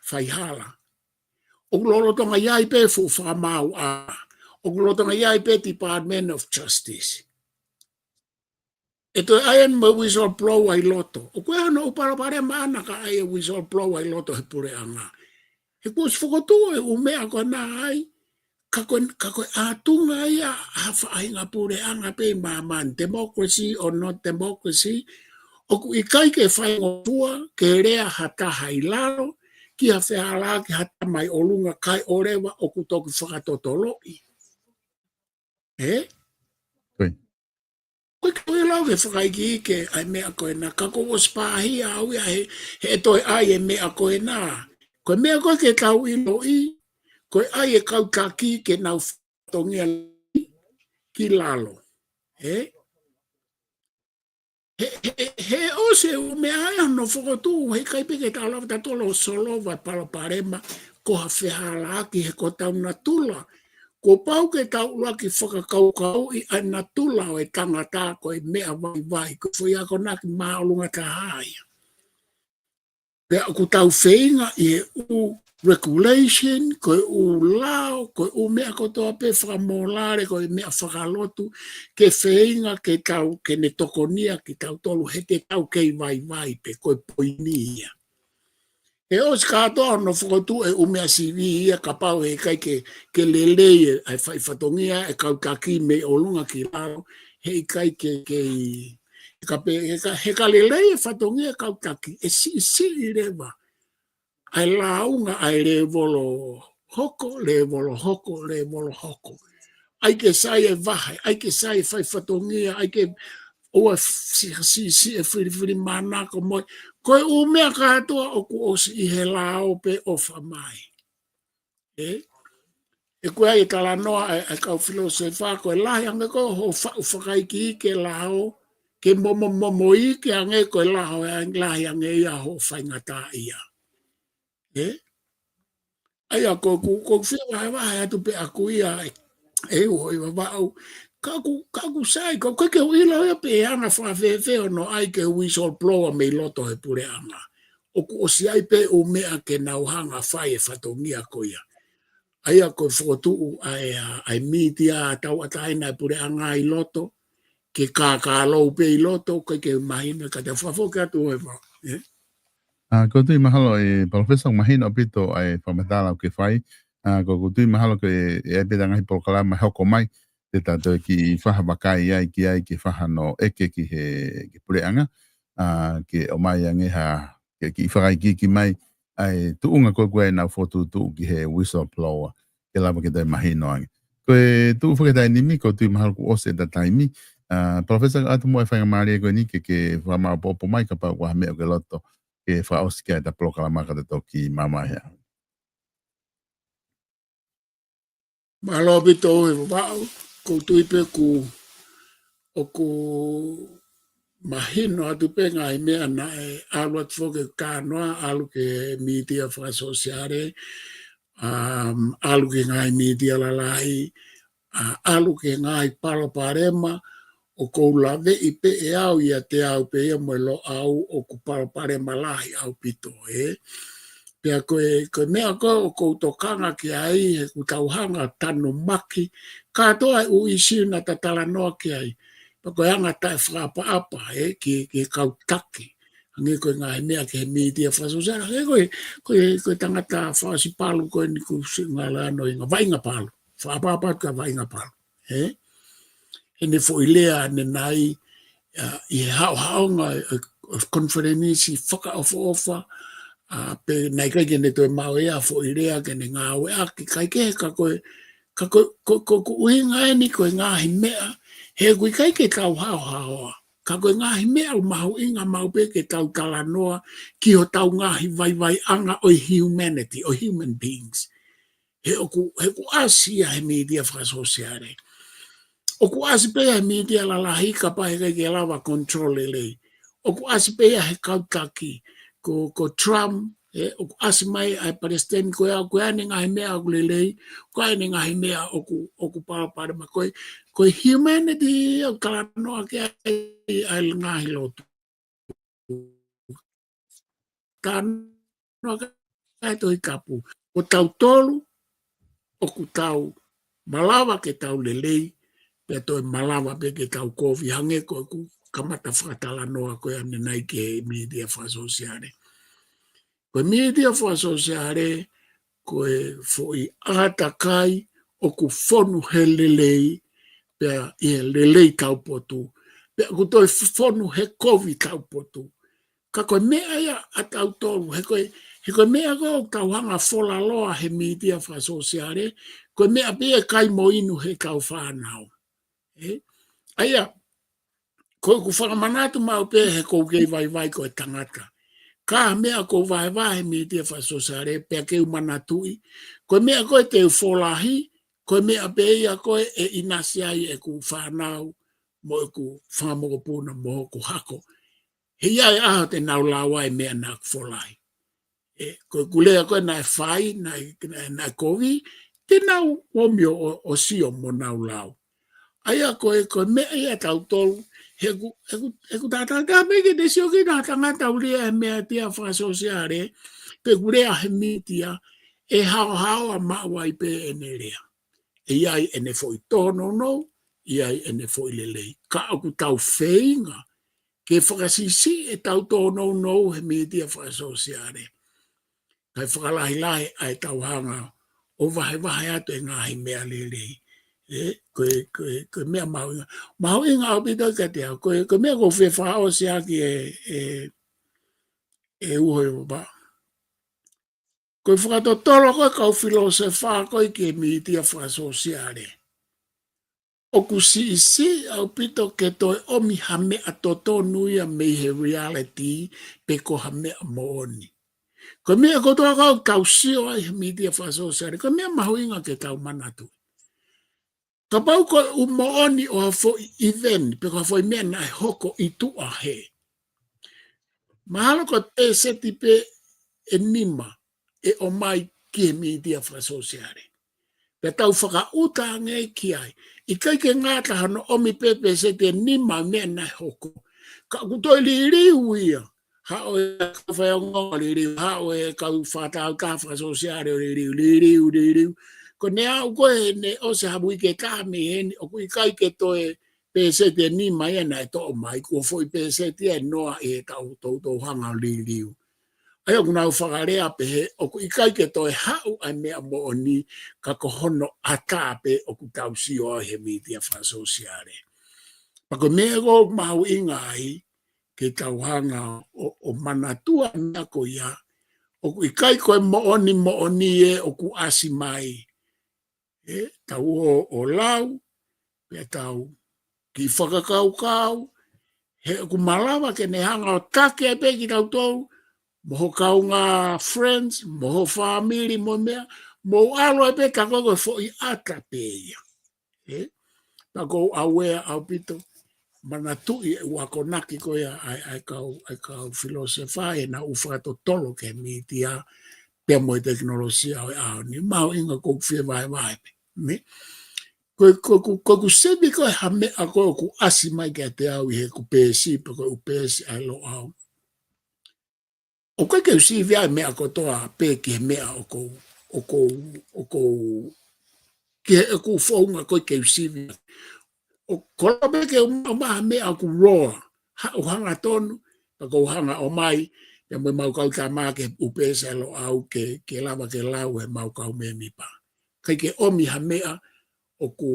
faihala. ʻOku lolotonga ʻi ai pē fuʻu fakamaauʻanga. ʻOku lolotonga ʻi ai pē Department of Justice. ʻE toe ʻai eni mo e whistleblower ʻi loto. ʻOku ʻi ai hano ʻū palopalema ʻana ka ʻai e whistleblower ʻi loto he puleʻanga. He kuo ʻosi fokotuʻu e ʻū meʻa ko ena ai, ka ko e, ka ko e ʻatunga ia ʻa ha faʻahinga puleʻanga pē ʻi māmani, democracy or not democracy, ʻoku ʻikai ke faingofua ke lea ha taha ʻi lalo, ki ha fehālaaki ha taha mai ʻolunga kae ʻoua leva ʻoku toki fakatotoloʻi. Ē? Ko ia. Ko e kau ʻi lau ke fakaikiiki ʻa e meʻa ko ena, ka ko ʻosi pāhia au ia he, he toe ʻai e meʻa ko ena. Ko e meʻa ko ē ke tau ʻiloʻi, ko e ʻai e kau taki ke nau fatongia ki lalo. Ē? He, he, he ʻosi e ʻū meʻa ia hano fokotuʻu, he ʻikai pē ke tau lava tautolu ʻo solova e palopalema, ko ha fehālaaki he ko hotau natula. Kuo pau ke tau ʻuluaki fakakaukauʻi ʻa e natula ʻo e tangata ko e meʻa vaivai, ko e foʻi akonaki māʻolunga taha ia. Pea ʻoku tau feinga ʻi he ʻū regulation, ko e ʻū lao, ko e ʻū meʻa kotoa pē fakamōlale, ko e meʻa fakalotu, ke feinga ke tau, ke ne tokonia kitautolu he te tau kei vaivai pē, ko e poini ia. He ʻosi kātoa hono fokotuʻu e ʻū meʻa sivi ia kapau he ʻikai ke, ke lelei e, e fai fatongia e kau taki mei ʻolunga ki lalo, he ʻikai ke, ke, he ka pē, he ka, he ka lelei e fatongia e kau taki, ʻe siʻisiʻi leva ʻa e lāunga ʻa e lēvolo hoko, lēvolo hoko, lēvolo hoko. ʻAi ke sai e vahe, ʻai ke sai e fai fatongia, ʻai ke ʻoua si, si, si e filifilimānako mo e. Ko e ʻū meʻa kātoa ʻoku ʻosi ʻi he lao pē ʻofa mai. Ē? He ko e ʻai e talanoa ʻa e, ʻa e kau filōsefa, ko e lahi ange ko hoʻo fa-, fakaikiiki e lao, ke momo, momomomoiʻi ange ko e lao, ʻe lahi ange ia hoʻo faingataʻaʻia. Ē? ʻA ia ko ʻeku, ko ʻeku fie vahevahe atu pē ʻaku ia ʻe, ʻe uho ʻi Vavaʻu. Ka ʻoku, ka ʻoku sai, ka ʻoku ʻikai ke u ʻilo ia pe ʻe anga fakafēfē hono ʻai ke whistleblower mei loto he puleʻanga. ʻOku ʻosi ʻi ai pē ʻū meʻa ke nau hanga fai e fatongia ko ia. ʻA ia ko e fokotuʻu ʻa e, ʻa e mītia tauʻatāina e puleʻanga ʻi loto, ke kākālou pē ʻi loto, ʻikai ke mahino, ka te fakafoki atu ʻe Vavaʻu. Ē? ʻA, ʻoku ou tui mahalo ʻe Palōfesa ʻoku mahino ʻaupito ʻa e fakamatala ʻoku ke fai. ʻA, ʻoku ou tui mahalo ko e, ʻe ʻi ai pē ngaahi polokalama hoko mai, te tau toe kiʻi fakavakai ai ki ai ke fakahā hano ʻeke ki he, ki he puleʻanga. ʻA, ke ʻomai ange ha, ke kiʻi fakaikiiki mai, ʻa e tuʻunga ko ē ʻoku ʻi ai ʻenau fokotuʻutuʻu ki he whistleblower, ke lava ke toe mahino ange. Ko e tuʻu fakataimi ni, ʻoku ou tui mahalo kuo ʻosi ʻeta taimi. ʻA, Palōfesa, ʻoatu muʻa e faingamālie ko eni ke, ke fakamaʻopoʻopo mai kapau ʻoku ʻi ai ha meʻa ʻoku ke loto ke fakaʻosi ki ai ʻeta polokalama ka te toki māmā hea. Mālō ʻaupito ʻe Vavaʻu, ʻoku ou tui pē ʻoku, ʻoku mahino atu pē ngaahi meʻa naʻe ʻalu atu foki e kānoa, ʻalu ki he mītia fakasōsiale, um, ʻalu ki he ngaahi mītia lalahi, ʻa, ʻalu ki he ngaahi palopalema, ʻoku ou laveʻi pē ʻe au ʻiate au pē ia mo e Loʻau ʻoku palopalema lahi ʻaupito, ē. Pea ko e, ko e meʻa ko ē ʻoku ou tokanga ki ai, he ʻoku tau hanga tanumaki, kātoa e ʻū ʻīsiu naʻa ta talanoa ki ai. Pea ko e anga taʻefakaʻapaʻapa, ē, ki, ki he kau taki. Hangē ko e ngaahi meʻa ki he mītia fakasōsiale. Hangē ko e, ko e, ko e tangata fakaʻosi palu ko eni kuo siʻi ngalo ano inga Vaʻinga Palu. Fakaʻapaʻapa atu kia Vaʻinga Palu. Ē? ʻEne foʻi lea ʻanenai, ʻa, ʻi he haʻohaʻonga ʻo, ʻo e konifelenisi fakaʻofoʻofa, ʻa, pea naʻe ʻikai ke ne toe maʻu ʻe ia ha foʻi lea ke ne ngāueʻaki, kae kehe ka ko e, ka ko e, ko, ko, ko e ʻuhinga eni ko e ngaahi meʻa, he ʻoku ʻikai ke tau haohaoa. Ka ko e ngaahi meʻa ʻoku mahuʻinga maʻu pē ke tau talanoa ki hotau ngaahi vaivaiʻanga ʻo e humanity, ʻo e human beings. He ʻoku, he ʻoku ʻasi ia he mītia fakasōsiale. ʻOku ʻasi pē ia he mītia lalahi kapau he ʻikai ke lava control lelei. ʻOku ʻasi pē ia he kau taki. Ko, ko Trump, ē, ʻoku ʻasi mai ʻa e palesiteni ko ia, ko ʻene ngaahi meʻa ʻoku lelei, ko ʻene ngaahi meʻa ʻoku, ʻoku palopalema ko ē. Ko e humanity ʻoku talanoa ki ai ʻa e ngaahi lotu. Talanoa ki ai Tohi Tapu. Ko tautolu, ʻoku tau malava ke tau lelei, pea toe malava pē ke tau kovi, hangē ko ʻeku kamata fakatalanoa ko ē ʻanenai ki he mītia fakasōsiale. Ko e mītia fakasōsiale, ko e foʻi ʻātakai ʻoku fonu he lelei, pea ʻi he lelei taupotu, pea ʻoku toe fonu he kovi taupotu. Ka ko e meʻa ia ʻa tautolu, he ko e, he ko e meʻa ko ē ʻoku tau hanga ʻo folaloa he mītia fakasōsiale, ko e meʻa pē ia ʻe kai mo inu heʻetau fānau. Ē? ʻA ia, ko ʻeku fakamanatu maʻu pē he ʻoku ou kei vaivai ko e tangata. Ka ko e meʻa ʻoku ou vahevahe he mītia fakasōsiale, pea ke u manatuʻi, ko e meʻa ko ē te u folahi, ko e meʻa pē ia ko ē ʻe ʻinasi ai ʻeku fānau, mo ʻeku fanga mokopuna, mo hoku hako. He ʻe ʻi ai e ʻaho te nau lau ai e meʻa naʻá ku folahi. Ē, ko ʻeku lea ko ē naʻe fai, naʻe, naʻe, naʻe kovi, te nau ō mai ʻo, ʻo, ʻo sio mo nau lau. ʻA ia ko e, ko e meʻa ia ʻa tautolu, he ʻoku, he ʻoku, he ʻoku tātātaha pē ke te sio ki ha tangata ʻoku lea he mītia fakasōsiale, pe ʻoku lea he mītia, ʻe haohaoa maʻu ai pē ʻene lea. ʻE ʻi ai ʻene foʻi tōnounou, ʻi ai ʻene foʻi lelei. Ka ʻoku tau feinga ke fakasiʻisiʻi ʻetau tōnounou he mītia fakasōsiale. Kae fakalahilahi ʻa ʻetau hanga ʻo vahevahe atu e ngaahi meʻa lelei. Ē, ko e, ko e, ko e meʻa mahuʻinga. Mahuʻinga ʻaupito kiate au, ko e, ko e meʻa ʻoku ou fie fakaʻosi ʻaki ē, ē, ē Uho ʻi Vavaʻu. Ko e fakatotolo ko ē ʻa e kau filōsefa ko ē ki he mītia fakasōsiale. ʻOku siʻisiʻi ʻaupito ke toe ʻomi ha meʻa totonu ia mei he reality pe ko ha meʻa moʻoni. Ko e meʻa kotoa ʻoku tau sio ai he mītia fakasōsiale, ko e meʻa mahuʻinga ke tau manatu. Kapau ko e ʻū moʻoni ʻo ha foʻi event, pe ko ha foʻi meʻa naʻe hoko ʻi tuʻa hē. Mahalo ko e pēseti pē ʻe nima ʻe ʻomai ki he mītia fakasōsiale. Pea tau fakaʻuta ange ki ai. ʻIkai ke ngata hono ʻomi pē pēseti ʻe nima meʻa naʻe hoko. Ka ʻoku toe liliu ia. Haʻu e kau faiongoongo liliu, haʻu e kau fakatāutaha fakasōsiale ʻo liliu, liliu, liliu. Ko ʻene aʻu ko ē ʻene ʻosi ha uike ʻe taha mei heni, ʻoku ʻikai ke toe pēseti ʻe nima ia naʻe toʻo mai, ko e foʻi pēseti ia ʻe noa ʻi heʻetau toutou hanga ʻo liliu. ʻA ia ʻoku nau fakalea pehē, ʻoku ʻikai ke toe haʻu ʻa e meʻa moʻoni, ka ko hono ʻatā pē ʻoku tau sio ai he mītia fakasōsiale. Pea ko e meʻa ʻoku mahuʻinga ai, ke tau hanga ʻo, ʻo manatua e meʻa ko ia, ʻoku ʻikai ko e moʻoni moʻoni ē ʻoku ʻasi mai. Ē, tau ō ʻo lau, pea tau kiʻi fakakaukau, he ʻoku malava ke ne hanga ʻo taki ai pē kitautolu, mo ho kaungā friends, mo ho fāmili, mo e meʻa, mou ʻalu ai pē ka ko e foʻi ʻata pē ia. Ē? Pea ʻoku ou ʻauea ʻaupito, manatuʻi e ʻū akonaki ko ia ʻa e, ʻa e kau, ʻa e kau filōsefa, ʻenau ʻū fakatotolo ki he mītia, pea mo e tekinolosia ʻo e ʻaho ni, mahuʻinga ʻoku ou fie vahevahe pē. Mē? Ko e, ko ʻeku, ko ʻeku sivi ko ē ha meʻa ko ē ʻoku ʻasi mai kiate au ʻi heʻeku peesi, pe ko e ʻū peesi ʻa e Loʻau. ʻOku ʻikai ke u sivi ʻa e meʻa kotoa pē ki he meʻa ʻoku ou, ʻoku ou, ʻoku ou, ki heʻeku founga ko ē ke u sivi. ʻOku kolope ke ʻomai ha meʻa ʻoku roa, haʻu hangatonu, pea ʻoku hanga ʻo ʻomai, pea mo ʻemau kau tama ke ʻupesia ʻa Loʻau ke, ke lava ke lau ʻe heʻemau kau mēmipa. ʻIkai ke ʻomi ha meʻa ʻoku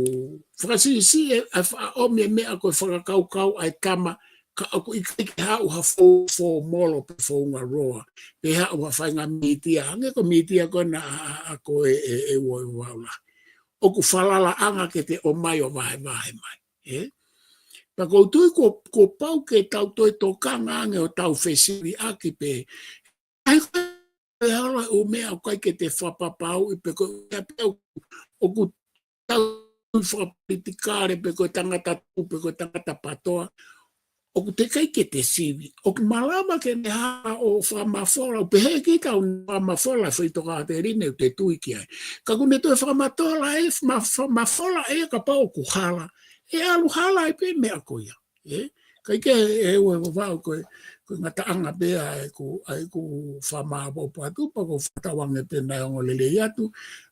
fakasiʻisiʻi e, ʻa e faʻa ʻomi e meʻa ko e fakakaukau ʻa e tama, ka ʻoku ʻikai ke haʻu ha fo-, fomolo pe founga roa, pe haʻu ha faʻahinga mītia, hangē ko e mītia ko ena ʻa, ʻa, ʻa ko e, e, e ua e vaula. ʻOku falalaʻanga ke te ʻomai ʻo vahevahe mai. ʻE? Pea ʻoku ou tui kuo, kuo pau ke tau toe tokanga ange ʻo tau fesiviʻaki pē. ʻAi ko e hala ʻo e meʻa ʻoku ʻikai ke te fakapapauʻi pe ko e pē ʻoku tau fakapolitikale pe ko e tangata tuʻu pe ko e tangata patoa. ʻOku teʻeki ai ke te sivi. ʻOku malava ke ne hanga ʻo fakamafola, ʻo pehē ki tau fakamafola, foʻi tokāteline ʻoku te tui ki ai. Ka ʻoku ne toe fakamatola ē, ma-, fa-, mafola ē kapau ʻoku hala. ʻE ʻalu hala ai pē meʻa ko ia. ʻE? ʻIkai ke he ue Vavaʻu ko e, ko e ngataʻanga pē ʻa ʻeku, ʻa ʻeku fakamaʻopoʻopo atu, pea ʻoku ou fakatauange pē naʻe ongo lelei atu,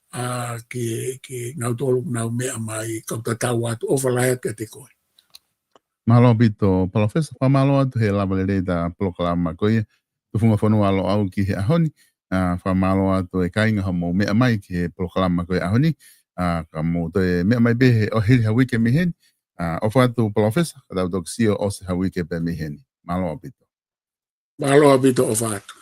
ʻa, ke, ke ngau tolu nau meʻa mai, kau tatau atu, ʻofa lahi atu kiate koe. Mālō ʻaupito, Palōfesa, fakamālō atu he lava lelei ʻeta polokalama ko ia, Tufunga Fonua ʻa Loʻau ki he ʻaho ni, ʻa, fakamālō atu e kāinga hoʻomou meʻa mai ki he polokalama ko e ʻaho ni, ʻa, ka mou toe meʻa mai pē he ʻo hili ha uike mei heni, ʻa, ʻofa atu Palōfesa, ka tau toki sio ʻosi ha uike pē mei heni. Mālō ʻaupito. Mālō ʻaupito, ʻofa atu.